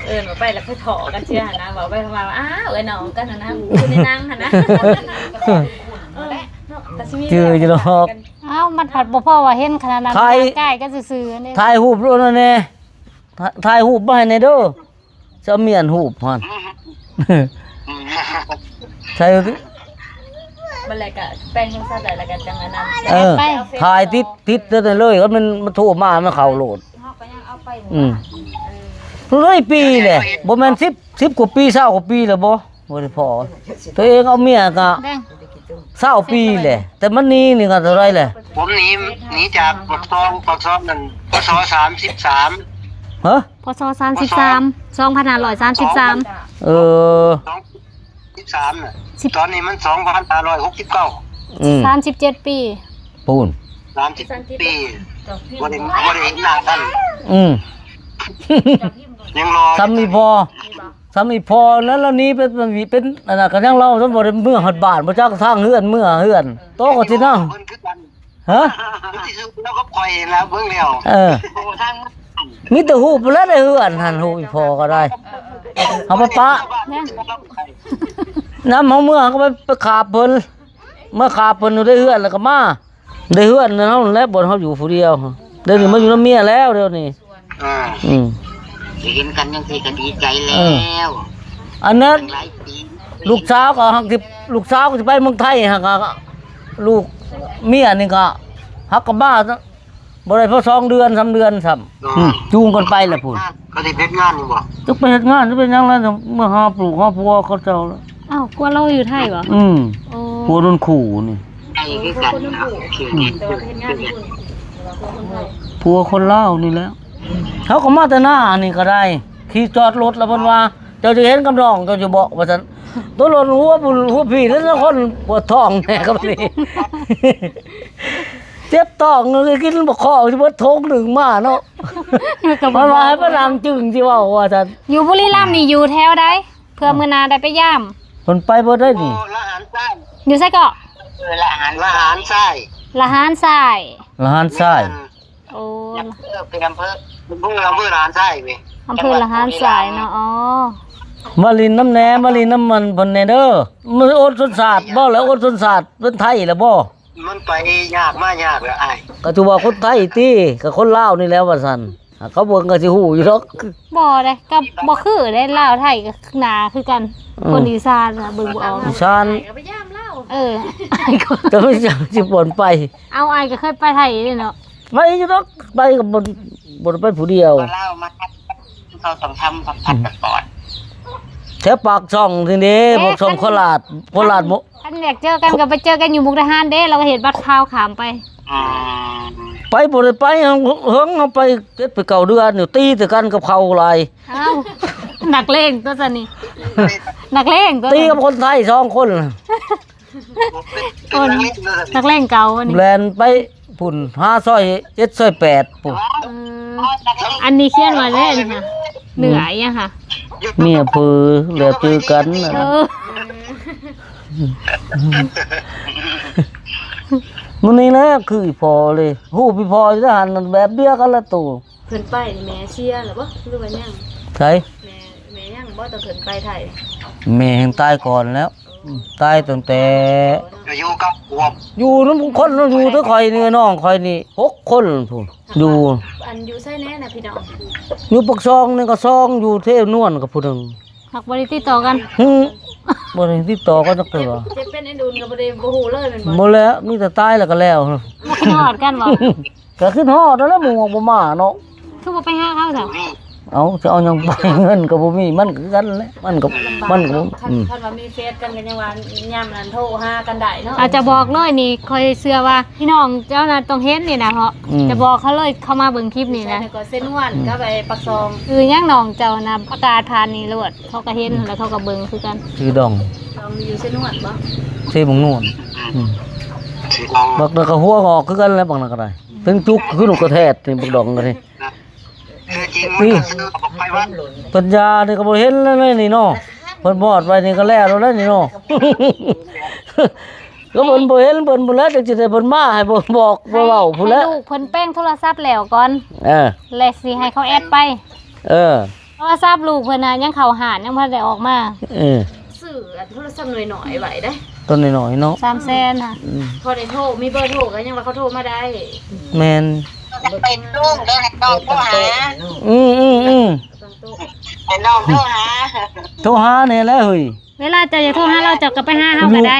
ເອີ້ນວ່າໄປແລ້ວຄ່ອຍພໍ້ກັນເທື່ອຫັ້ນນະ ເວົ້າໄປເວົ້າມາ ອ້າວ ເອື້ອຍນ້ອງກັນຫັ້ນນະ ຢູ່ໃນໜັງຫັ້ນນະ. ເອີ ເນາະ ກໍຊິມີ ຈື່ຢູ່ດອກ. ອ້າວ ມັນພັດບໍ່ພໍ້ວ່າເຫັນຂະໜາດນັ້ນ ຖ່າຍ ຖ່າຍໃກ້ກັນຊື່ໆນີ້ ຖ່າຍຮູບໂລດແນ່ ຖ່າຍ ຖ່າຍຮູບມາໃຫ້ແນ່ເດີ. ຈະມຽນຮູບຫັ້ນ ອືມ ໃສ່ ບັດແລ້ວກະແປງໂທລະສັບໄດ້ ແລ້ວກະຈັ່ງອັນນັ້ນ. ເອີ ໄປ ຖ່າຍຕິດ ຕິດແຕ່ນັ້ນເລີຍ ຄັນແມ່ນມັນໂທມາ ມັນເຂົ້າໂລດ. ອືມ ເອີ ເທົ່າໃດປີແຫຼະ ບໍ່ແມ່ນສິບ ສິບກວ່າປີ ຊາວກວ່າປີແລ້ວບໍ່? ບໍ່ໄດ້ພໍ້ ຕົວເອງເອົາເມຍກະ ແດງ ຊາວປີແຫຼະ ແຕ່ມັນໜີນີ້ກໍເທົ່າໃດແຫຼະ? ຜົມໜີ ໜີຈາກປາກຊ່ອງ ປາກຊ່ອງນັ້ນ ພ.ສ. ສາມສິບສາມ ຮະ? ພ.ສ. ສາມສິບສາມ ສອງພັນຫ້າຮ້ອຍສາມສິບສາມ ເອີ ສອງພັນສາມສິບສາມນະ ສິບ ຕອນນີ້ມັນສອງພັນຫ້າຮ້ອຍຫົກສິບເກົ້າ ອືມ ສາມສິບເຈັດປີ ປູນ ສາມສິບປີ ບໍ່ໄດ້ ບໍ່ໄດ້ເຫັນໜ້າກັນ ອືມ ຍັງລໍ ສ່ຳອີ່ພໍ່ ສ່ຳອີ່ພໍ່ນັ້ນລະນີ້ເປັນ ເປັນອັນນັ້ນກໍຍັງລາວບໍ່ໄດ້ເມືອຮອດບ້ານ ບໍ່ຈັກທາງເຮືອນເມືອເຮືອນ ໂຕກໍຊິນຳ ຮະ ທີ່ສຸດແລ້ວກໍຂ້ອຍລະເບິ່ງແລ້ວ ເອີ ໂອ້ ທາງ ມີແຕ່ຮູບແຫຼະໃນເຮືອນຫັ້ນ ຮູບອີ່ພໍ່ກໍໄດ້ ເຮົາໄປປະ ນຳເຮົາເມືອ ເຮົາກໍໄປ ໄປຂາບເພິ່ນ ມາຂາບເພິ່ນຢູ່ໃນເຮືອນ ແລ້ວກໍມາ ໃນເຮືອນນັ້ນເຮົາແຫຼະ ບ່ອນເຮົາຢູ່ຜູ້ດຽວ ດຽວນີ້ມາຢູ່ນຳເມຍແລ້ວ ດຽວນີ້ ອ່າ ອືມ ໄດ້ເຫັນກັນຈັ່ງຊີ້ກໍດີໃຈແລ້ວ ເອີ ອັນນັ້ນ ຕັ້ງຫຼາຍປີ ລູກສາວກໍຮັກຊິ ລູກສາວກໍຊິໄປເມືອງໄທ ຫາກກໍລູກເມຍນີ້ກໍຫາກກໍມາ ບໍ່ໄດ້ພໍສອງເດືອນ ສາມເດືອນຊ້ຳ ອໍ ອືມ ຈູງກັນໄປແລ້ວພຸ້ນ ກໍໄດ້ເຮັດງານຢູ່ບໍ່? ຈັກໄປເຮັດງານ ຈະເປັນຫຍັງລະ ເມືອຫາລູກຫາຜົວເຂົາເຈົ້າລະ ອ້າວ ຜົວລາວຢູ່ໄທບໍ່? ອືມ ໂອ້ ຜົວໂດນຂູ່ນີ້ ໄທຄືກັນເນາະ ແຕ່ວ່າໄປເຮັດງານຢູ່ພຸ້ນ ຜົວຄົນລາວນີ້ແຫຼະ ເຮົາກໍມາແຕ່ໜ້ານີ້ກໍໄດ້ ຂີ່ຈອດລົດແລ້ວເພິ່ນວ່າ ເຈົ້າຈະເຫັນກັບນ້ອງເຈົ້າຢູ່ບໍ່ ວ່າຊັ້ນ ໂຕລົດຫົວພຸ້ນຫົວພີ້ ແລ້ວນະຄອນປວດທ້ອງແນ່ກັບນີ້ ເຈັບທ້ອງ ກິນບັກຄອກຊິເບິດຖົງໜຶ່ງມາເນາະ ມັນວ່າໃຫ້ມານັ່ງຈຶ້ງຊິເວົ້າວ່າຊັ້ນ ຢູ່ບຸລີລຳນີ້ຢູ່ແຖວໃດ? ເພື່ອມື້ໜ້າໄດ້ໄປຢາມ ເພິ່ນໄປເບິດໄດ້ນີ້ ລະຫານຊາຍ ຢູ່ໃສເກາະ? ເອີ ລະຫານ ລະຫານຊາຍ ລະຫານຊາຍ ລະຫານຊາຍ ແມ່ນ ໂອ້ ເປັນອຳເພີ ເປັນອຳເພີ ອຳເພີລະຫານຊາຍເວີຍ ອຳເພີລະຫານຊາຍເນາະ ອໍ ມາຫຼິ້ນນຳແດ່ ມາຫຼິ້ນນຳມັນເພິ່ນແດ່ເດີ ມັນອົດຊົນຊາດ ເວົ້າແລ້ວອົດຊົນຊາດ ເປັນໄທແລ້ວບໍ່? ມັນໄປຍາກມາຍາກແລ້ວອ້າຍ ກໍຖືວ່າຄົນໄທຕິ ກໍຄົນລາວນີ້ແຫຼະວ່າຊັ້ນ ເຂົາເບິ່ງກໍຊິຮູ້ຢູ່ດອກ ບໍ່ເດ້ ກໍບໍ່ຄືເດ້ ລາວໄທກໍໜ້າຄືກັນ ອືມ ຄົນອີສານນະເບິ່ງບໍ່ອອກ ອີສານ ເອີ ກໍໄປຢາມລາວ ເອີ ກໍໄປຢາມຊິບ່ອນໄປ ເອົາ ອ້າຍກໍເຄີຍໄປໄທເດ້ເນາະ ໄປຢູ່ດອກ ໄປກັບ ບໍ່ ບໍ່ໄດ້ໄປຜູ້ດຽວ ລາວມາ ເຂົາຕ້ອງທຳບັດພາສປອດ ແຖວປາກຊ່ອງນີ້ເດ້ ເອີ ພວກຊ່ອງໂຄລາດ ໂຄລາດບໍ່ ຄັນຢາກເຈີກັນກໍໄປເຈີກັນຢູ່ມຸກດາຫານເດ້ ລາວກໍເຮັດບັດພາວຂ້າມໄປ ອືມ ໄປບໍ່ໄດ້ໄປ ເຫິງ ເຮົາໄປເຈັດໄປເກົ້າເດືອນຢູ່ ຕີແຕ່ກັນກັບເຂົາຫຼາຍ ອ້າວ ນັກເລງຕົວຊັ້ນນີ້ ນັກເລງຕົວ ຕີກັບຄົນໄທສອງຄົນ ຄົນ ນັກເລງເກົ່າອັນນີ້ ແລ່ນໄປພຸ້ນ ຫາຊອຍເຈັດ ຊອຍແປດພຸ້ນ. ເອີ ອັນນີ້ຂຽນວ່າແນວນີ້ຫະ ເນື້ອອີຫຍັງຫະ? ເມຍເຜີແລ້ວຈື່ກັນ. ເອີ ມື້ນີ້ແຫຼະຄືອີ່ພໍ່ເລີຍ ຮູ້ອີ່ພໍ່ຢູ່ຫັ້ນ ແບບດຽວກັນລະໂຕ. ເພິ່ນໄປນີ້ແມ່ເສຍແລ້ວບໍ່ ຫຼືວ່າຍັງ? ໃສ? ແມ່ ແມ່ຍັງບໍ່ ຕອນເພິ່ນໄປໄທ? ແມ່ແຮ່ງຕາຍກ່ອນແລ້ວ ຕາຍຕັ້ງແຕ່ ຢູ່ກັບຂວບ ຢູ່ນຳຄົນ ຢູ່ແຕ່ຂ້ອຍນີ້ ນ້ອງຂ້ອຍນີ້ ຫົກຄົນພຸ້ນ ຢູ່ ອັນຢູ່ໃສແດ່ນະພີ່ນ້ອງ? ຢູ່ປາກຊ່ອງນີ້ກໍສອງ ຢູ່ເທນວນກໍຜູ້ໜຶ່ງ ຫາກບໍ່ໄດ້ຕິດຕໍ່ກັນ. ຫື ບໍ່ໄດ້ຕິດຕໍ່ກັນຈັກເທື່ອ. ເຈັບເປັນເອັນອຸ່ນກໍບໍ່ໄດ້ ບໍ່ຮູ້ເລີຍແມ່ນບໍ່? ບໍ່ແລ້ວ ມີແຕ່ຕາຍແລ້ວກໍແລ້ວ. ບໍ່ຄິດຮອດກັນບໍ່? ກໍຄິດຮອດນັ້ນແຫຼະ ໝູ່ບໍ່ມາເນາະ. ຄືບໍ່ໄປຫາເຂົາຊະ? ເອົ້າ ຈະເອົາຫຍັງໄປ ເງິນກໍບໍ່ມີ ມັນກໍຄືກັນແຫຼະ ມັນກໍ ມັນກໍ ຄັນ ອືມ ຄັນວ່າມີເຟສກັນກໍຍັງວ່າຍາມນັ້ນໂທຫາກັນໄດ້ເນາະ. ອາດຈະບອກເລີຍນີ້ ຂ້ອຍເຊື່ອວ່າພີ່ນ້ອງເຈົ້ານະຕ້ອງເຫັນນີ້ນະເນາະ. ອືມ ຈະບອກເຂົາເລີຍ ເຂົາມາເບິ່ງຄລິບນີ້ນະ. ໃຊ່ ກໍເຊນວນ ອືມ ກັບໄອ້ປາກຊ່ອງ. ຄືຫຍັງ ນ້ອງເຈົ້ານະ ປະກາດຜ່ານນີ້ໂລດ ເຂົາກໍເຫັນ ອືມ ແລ້ວເຂົາກໍເບິ່ງຄືກັນ. ຊື່ດອງ ດອງຢູ່ເຊນວນບໍ່? ເຊບັກນວນ. ອືມ ອືມ ບັກນັ້ນກໍຫົວງອກຄືກັນແຫຼະ ບັກນັ້ນກໍໄດ້. ເຖິງຈຸກຄືນົກກະແທດນີ້ ບັກດອງກໍນີ້. ຊື່ຈິງມັນກໍຊື່ບັກໄພວັນ. ປັນຍານີ້ກໍບໍ່ເຫັນແລ້ວນີ້ເນາະ ເພິ່ນມອດໄວ້ນີ້ກໍແລ້ວແລ້ວນີ້ເນາະ. ກໍເພິ່ນບໍ່ເຫັນ ເພິ່ນບໍ່ແລ້ວ ຈັ່ງຊິໄດ້ເພິ່ນມາໃຫ້ບໍ່ບອກບໍ່ເວົ້າພຸ້ນແຫຼະ. ໃຫ້ລູກເພິ່ນແປງໂທລະສັບແລ້ວກ່ອນ ເອີ ແລ້ວຊິໃຫ້ເຂົາແອັດໄປ. ເອີ ໂທລະສັບລູກເພິ່ນນະ ຍັງເຂົ້າຮ້ານ ຍັງບໍ່ທັນໄດ້ອອກມາ. ເອີ ຊື້ອັນໂທລະສັບໜ່ວຍນ້ອຍໄວ້ເດ້ ຕົວນ້ອຍໆເນາະ ສາມແສນຫັ້ນ. ອືມ ພໍໄດ້ໂທ ມີເບີໂທກໍຍັງວ່າເຂົາໂທມາໄດ້. ແມ່ນ ຢາກເປັນລຸງເດີ ໃຫ້ນ້ອງໂທຫາ. ອືມໆໆ ໃຫ້ນ້ອງໂທຫາ ໂທຫາແດ່ແຫຼະເຮີ້ຍ. ເວລາເຈົ້າຢາກໂທຫາລາວ ເຈົ້າກໍໄປຫາເຮົາກໍໄດ້.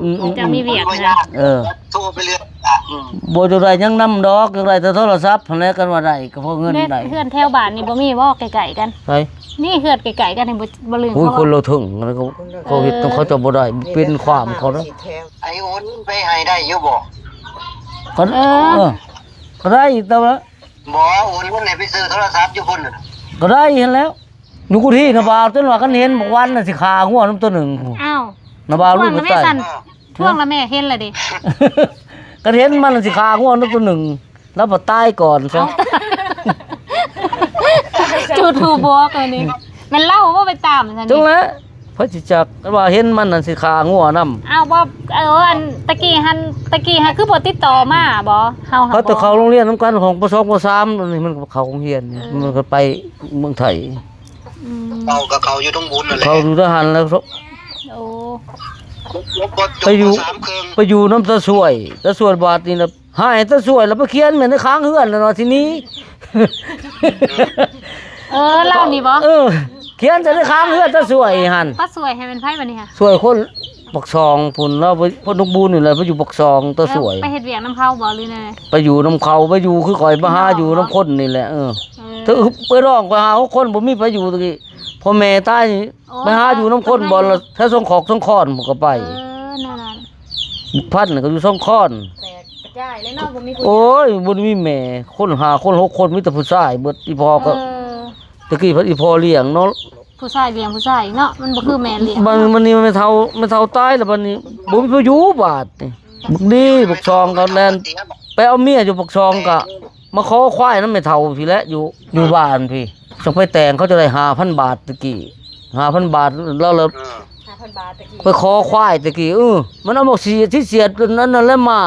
ອືມໆໆ ເຈົ້າມີວຽກນະ. ເອີ ໂທໄປເລື້ອຍ. ອືມ ບໍ່ຢາກໄດ້ຫຍັງນຳດອກ ຢາກໄດ້ແຕ່ໂທລະສັບຫັ້ນແຫຼະ ຄັນວ່າໄດ້ກໍພໍເງິນໄດ້. ເຮືອນແຖວບ້ານນີ້ບໍ່ມີບໍ່ ໃກ້ໆກັນ? ໃສ? ມີເຮືອນໃກ້ໆກັນນີ້ບໍ່ ບໍ່ລືມ. ໂອ້ຍ ເຂົາວ່າ ຄົນລະເທິງ ອັນນັ້ນກໍ ເຂົາເຮັດ ເອີ ຂອງເຂົາເຈົ້າບໍ່ໄດ້ ເປັນຄວາມເຂົານະ. ໄອ້ໂອນເງິນໄປໃຫ້ໄດ້ຢູ່ບໍ່? ກໍ ເອີ ເອີ ກໍໄດ້ ແຕ່ວ່າ ບໍ່ ໂອນເງິນໃຫ້ໄປຊື້ໂທລະສັບຢູ່ພຸ້ນນະ ກໍໄດ້ຫັ້ນແຫຼະ. ຢູ່ກຸທີນະບ່າວ ຈົນວ່າຄັນເຫັນບັກວັນນະຊິຂ້າງົວນຳຕົວໜຶ່ງ. ອ້າວ ນະບ່າວ ທວງລະແມ່ຊັ້ນ ເອີ ທວງລະແມ່ ເຫັນລະເດ. ຄັນເຫັນມັນຊິຂ້າງົວນຳຕົວໜຶ່ງ ລາວບໍ່ຕາຍກ່ອນຊະ. ເອົ້າ ຈູດຫູບອກອັນນີ້ ແມ່ນລາວບໍ່ໄປຕາມຊັ້ນ. ຈັ່ງແຫຼະ ໃຜຊິຈັກ ຄັນວ່າເຫັນມັນຫັ້ນຊິຂ້າງົວນຳ. ອ້າວ ບໍ່ ເອີ ອັນຕະກີ້ຫັ້ນ ຕະກີ້ຫັ້ນຄືບໍ່ຕິດຕໍ່ມາບໍ່? ເຮົາ ເຂົາແຕ່ເຂົ້າໂຮງຮຽນນຳກັນ ຂອງ ປ.ສອງ ປ.ສາມ ນີ້ ມັນກໍເຂົ້າໂຮງຮຽນ. ເອີ ມັນກໍໄປເມືອງໄທ. ອືມ ເຂົາກໍເຂົ້າຢູ່ຕົງບຸນນັ້ນແຫຼະ ເຂົ້າຢູ່ທະຫານແລ້ວ. ໂອ້ ໄປຢູ່ ໄປຢູ່ນຳຕາຊ່ວຍ ຕາຊ່ວຍບາດນີ້ນະ ໃຫ້ຕາຊ່ວຍລະໄປຂຽນແມ່ນໃນຂ້າງເຮືອນນັ້ນວ່າຊິໜີ. ເອີ ລາວນີ້ບໍ່? ເອີ ຂຽນໃສ່ໃນຂ້າງເຮືອນຕາຊ່ວຍຫັ້ນ. ຕາຊ່ວຍໃຫ້ແມ່ນໃຜບັດນີ້ຫະ? ຊ່ວຍຄົນປາກຊ່ອງພຸ້ນ ລາວໄປ ຄົນດົງບູນນີ້ແຫຼະ ໄປຢູ່ປາກຊ່ອງ ຕາຊ່ວຍ. ເອີ ໄປເຮັດວຽກນຳເຂົາບໍ່ ຫຼືແນວໃດ? ໄປຢູ່ນຳເຂົາ ໄປຢູ່ຄືຂ້ອຍມາຫາຢູ່ນຳຄົນນີ້ແຫຼະ. ເອີ ເອີ ໄປຮ້ອງໄປຫາຫົກຄົນ ບໍ່ມີໃຜຢູ່ຕະກີ້. ພໍ່ແມ່ຕາຍນີ້ ໂອ້ ໄປຫາຢູ່ນຳຄົນ ບ່ອນລະແຖວສອງຄອກສອງຄອນ ເພິ່ນກໍໄປ. ເອີ ນັ້ນໆ ພັນກໍຢູ່ສອງຄອນ ແຕກກະຈາຍເລີຍເນາະ ບໍ່ມີຜູ້. ໂອ້ຍ ບໍ່ໄດ້ມີແມ່ ຄົນຫ້າຄົນຫົກຄົນ ມີແຕ່ຜູ້ຊາຍເບິດ. ອີ່ພໍ່ກໍ ເອີ ຕະກີ້ພັດອີ່ພໍ່ລ້ຽງເນາະ ຜູ້ຊາຍລ້ຽງຜູ້ຊາຍເນາະ ມັນບໍ່ຄືແມ່ລ້ຽງ. ບັດນີ້ແມ່ເຖົ້າ ແມ່ເຖົ້າຕາຍແລ້ວ ບັດນີ້ບໍ່ມີຜູ້ຢູ່ບາດນີ້. ບັກດີບັກຊອງກໍແລ່ນໄປເອົາເມຍຢູ່ປາກຊ່ອງ ກໍມາຂໍຄວາຍນຳແມ່ເຖົ້າພີ້ແຫຼະ ຢູ່ ຢູ່ບ້ານພີ້. ຈັ່ງໄປແຕ່ງ ເຂົາຈະໄດ້ຫ້າພັນບາດຕະກີ້ ຫ້າພັນບາດ. ລາວລະ ເອີ ຫ້າພັນບາດຕະກີ້ ໄປຂໍຄວາຍຕະກີ້. ເອີ ມັນເອົາບັກສີທີ່ສຽດອັນນັ້ນແຫຼະມາ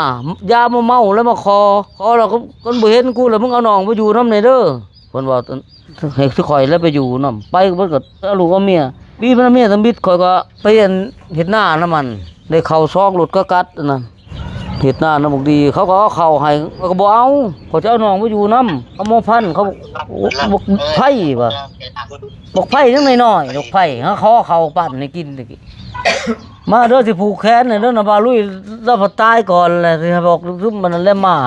ຢາມາເມົາແລ້ວມາຂໍ ຂໍແລ້ວກໍ ຄັນບໍ່ເຫັນກູແລ້ວ ມຶງເອົານ້ອງໄປຢູ່ນຳແດ່ເດີ ເພິ່ນວ່າ. ໃຫ້ຄືຂ້ອຍແລ້ວໄປຢູ່ນຳ ໄປເບິດກໍເອົາລູກເອົາເມຍ. ປີມັນເອົາເມຍທຳອິດ ຂ້ອຍກໍໄປອັນເຮັດນານຳມັນ ໄດ້ເຂົ້າຊອງລົດກະກັດອັນນັ້ນ ເຮັດນານຳບັກດີ ເຂົາກໍເອົາເຂົ້າໃຫ້ ຂ້ອຍກໍບໍ່ເອົາ ຂ້ອຍຈະເອົານ້ອງໄປຢູ່ນຳ. ເອົາໝໍພັນ ເຂົາ ໂອ້ ບັກໄພວ່າ ບັກໄພຍັງນ້ອຍໆ ບັກໄພ ຫາຂໍເຂົ້າປັ່ນໃຫ້ກິນຕະກີ້. ມາເດີ ຊິຜູກແຂນໃຫ້ເດີ ນະບ່າວລຸຍ ລາວພັດຕາຍກ່ອນແຫຼະ ຊິໃຫ້ບອກຊຸມມັນນັ້ນແຫຼະມາ.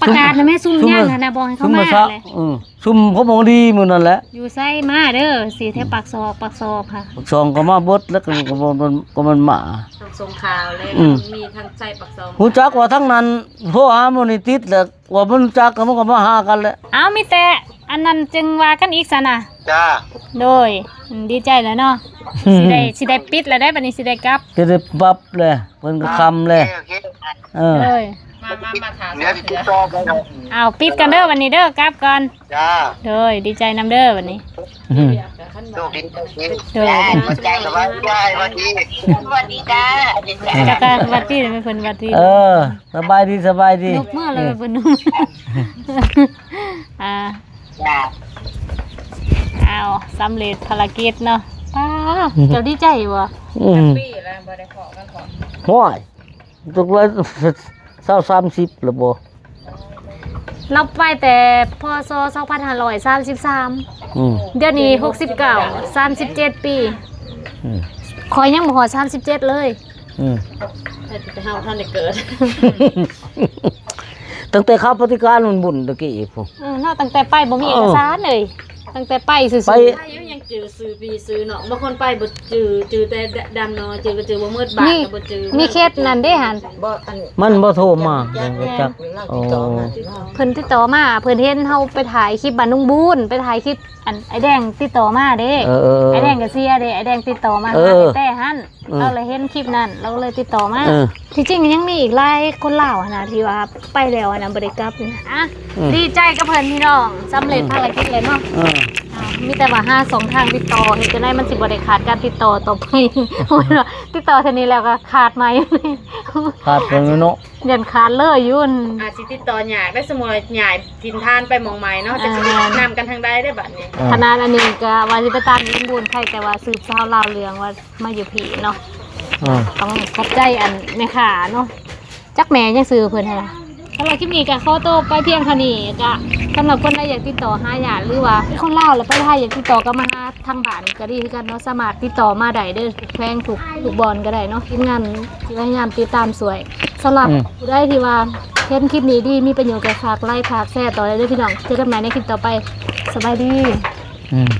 ປະກາດນະແມ່ ຊຸມຍັງຫັ້ນນະ ບອກໃຫ້ເຂົາມາແຫຼະ. ເອີ ຊຸມຂອງບໍ່ດີມື້ນັ້ນແຫຼະ ຢູ່ໃສມາເດີ ຊິແຖວປາກຊອກ ປາກຊອກຫະ ປາກຊ່ອງກໍມາເບິດ ແລ້ວກໍ ກໍມັນມາ ສົ່ງຂ່າວແລ້ວ ອືມ ມີທັງໃສປາກຊ່ອງ ຮູ້ຈັກວ່າທາງນັ້ນໂທຫາບໍ່ນີ້ຕິດແລ້ວ ວ່າມັນຈັກກໍມັນກໍມາຫາກັນແຫຼະ. ອ້າວ ມີແຕ່ ອັນນັ້ນຈຶ່ງວ່າກັນອີກຊັ້ນນະ. ຈ້າ. ໂດຍ ອືມ ດີໃຈແລ້ວເນາະ. ຊິໄດ້ ຊິໄດ້ປິດແລ້ວເດ້ ບັດນີ້ຊິໄດ້ກັບ ຈະໄດ້ປັບແລ້ວ ເພິ່ນກໍຄ່ຳແລ້ວ. ໂອເຄ ໂອເຄ ເອີ ໂດຍ ມາ ມາ ມາຖາມ ດຽວຊິຕິດຕໍ່ໄປເນາະ. ອ້າວ ປິດກ່ອນເດີ ບັດນີ້ເດີ ກັບກ່ອນ. ຈ້າ. ໂດຍ ດີໃຈນຳເດີບັດນີ້. ອືມ ໂຊກດີ ໂຊກດີ. ໂດຍ ຈ້າ ຂອບໃຈ ສະບາຍດີ ສະບາຍດີ. ສະບາຍດີຈ້າ. ເຈົ້າກໍຫວັດດີ ແມ່ເພິ່ນຫວັດດີ. ເອີ ສະບາຍດີ ສະບາຍດີ. ນົບເມືອແລ້ວ ເອີ ເພິ່ນນົບ. ອ່າ ຈ້າ. ອ້າວ ສຳເລັດພາລະກິດເນາະ. ປ້າ ເຈົ້າດີໃຈບໍ່? ອືມ ຈັກປີແລ້ວບໍ່ໄດ້ພໍ້ກັນພໍ້? ໂອ້ຍ ຕົກລະ ຊາວ ສາມສິບແລ້ວບໍ່? ລາວໄປແຕ່ ພ.ສ. ສອງພັນຫ້າຮ້ອຍສາມສິບສາມ. ອືມ ດຽວນີ້ ຫົກສິບເກົ້າ ສາມສິບເຈັດປີ. ອືມ ຂ້ອຍຍັງບໍ່ຮອດສາມສິບເຈັດເລີຍ. ອືມ ແຕ່ເຮົາບໍ່ທັນໄດ້ເກີດ. ຕັ້ງແຕ່ເຂົ້າປະຕິການບຸນໆ ຕະກີ້ພຸ້ນ. ເອີ ເນາະ ຕັ້ງແຕ່ໄປບໍ່ມີເອກະສານເລີຍ. ເອີ ຕັ້ງແຕ່ໄປຊື່ໆ ໄປ ໃຜຍັງຈື່ຊື່ປີຊື່ເນາະ. ບາງຄົນໄປບໍ່ຈື່ ຈື່ແຕ່ດຳນ້ອຍ ຈື່ກໍຈື່ບໍ່ໝົດ ບ້ານກໍບໍ່ຈື່. ມີເຂດນັ້ນເດ້ຫັ້ນ ມັນບໍ່ໂທມາ ແມ່ນ ຈັກ. ໂອ້ ເພິ່ນຕິດຕໍ່ມາ ເພິ່ນເຫັນເຮົາໄປຖ່າຍຄລິບບ້ານໜອງບູນ ໄປຖ່າຍຄລິບ ອັນ ອ້າຍແດງຕິດຕໍ່ມາເດ້. ເອີ ເອີ ເອີ ອ້າຍແດງກໍເຊຍເດ້ ອ້າຍແດງຕິດຕໍ່ມາ ເອີ ຫາແຕ່ຫັ້ນ. ເອີ ລາວເລີຍເຫັນຄລິບນັ້ນ ລາວກໍເລີຍຕິດຕໍ່ມາ. ເອີ ທີ່ຈິງຍັງມີອີກຫຼາຍຄົນລາວຫັ້ນນະ ທີ່ວ່າໄປແລ້ວຫັ້ນນະ ບໍ່ໄດ້ກັບນະ. ອືມ ດີໃຈກັບເພິ່ນພີ່ນ້ອງ ສຳເລັດ ອືມ ພາລະກິດແລ້ວເນາະ. ເອີ ອ່າ ມີແຕ່ວ່າຫາຊ່ອງທາງຕິດຕໍ່ ເຮັດຈັ່ງໃດມັນຊິບໍ່ໄດ້ຂາດການຕິດຕໍ່ຕໍ່ໄປ. ໂອ້ຍ ຕິດຕໍ່ເທື່ອນີ້ແລ້ວກໍຂາດໃໝ່ ຂາດເພິ່ນເນາະ. ຢ້ານຂາດເລີຍຢູ່. ອາດຊິຕິດຕໍ່ຍາກໄດ້ ສົມມຸດວ່າຍ້າຍຖິ່ນຖານໄປໝ່ອງໃໝ່ເນາະ ອ່າ ຈະຊິໄດ້ນຳກັນທາງໃດໄດ້ບັດນີ້. ອ່າ ຂະໜາດອັນນີ້ກໍວ່າຊິໄປຕາມຢູ່ບຸນໄຄ ແຕ່ວ່າສືບສາວລາວເລື່ອງວ່າມາຢູ່ພີ້ເນາະ. ອ່າ ຕ້ອງຂອບໃຈອັນແມ່ຄ້າເນາະ ຈັກແມ່ຫຍັງຊື່ເພິ່ນຫັ້ນນະ. ສຳລັບຄລິບນີ້ກໍຂໍໂຕໄປພຽງເທົ່ານີ້. ກໍສຳລັບຄົນໃດຢາກຕິດຕໍ່ຫາຍາດ ຫຼືວ່າຄົນລາວແລ້ວໄປໄທ ຢາກຕິດຕໍ່ກັບມາຫາທາງບ້ານກໍດີຄືກັນເນາະ ສາມາດຕິດຕໍ່ມາໄດ້ເດີ ແຂວງທຸກ ທຸກບ່ອນກໍໄດ້ເນາະ. ທີມງານຊິພະຍາຍາມຕິດຕາມຊ່ວຍ. ສຳລັບ ອືມ ຜູ້ໃດທີ່ວ່າເຫັນຄລິບນີ້ດີ ມີປະໂຫຍດ ກໍຝາກໄລ ຝາກແຊຕໍ່ໄດ້ເດີພີ່ນ້ອງ. ເຈີກັນໃໝ່ໃນຄລິບຕໍ່ໄປ. ສະບາຍດີ. ອືມ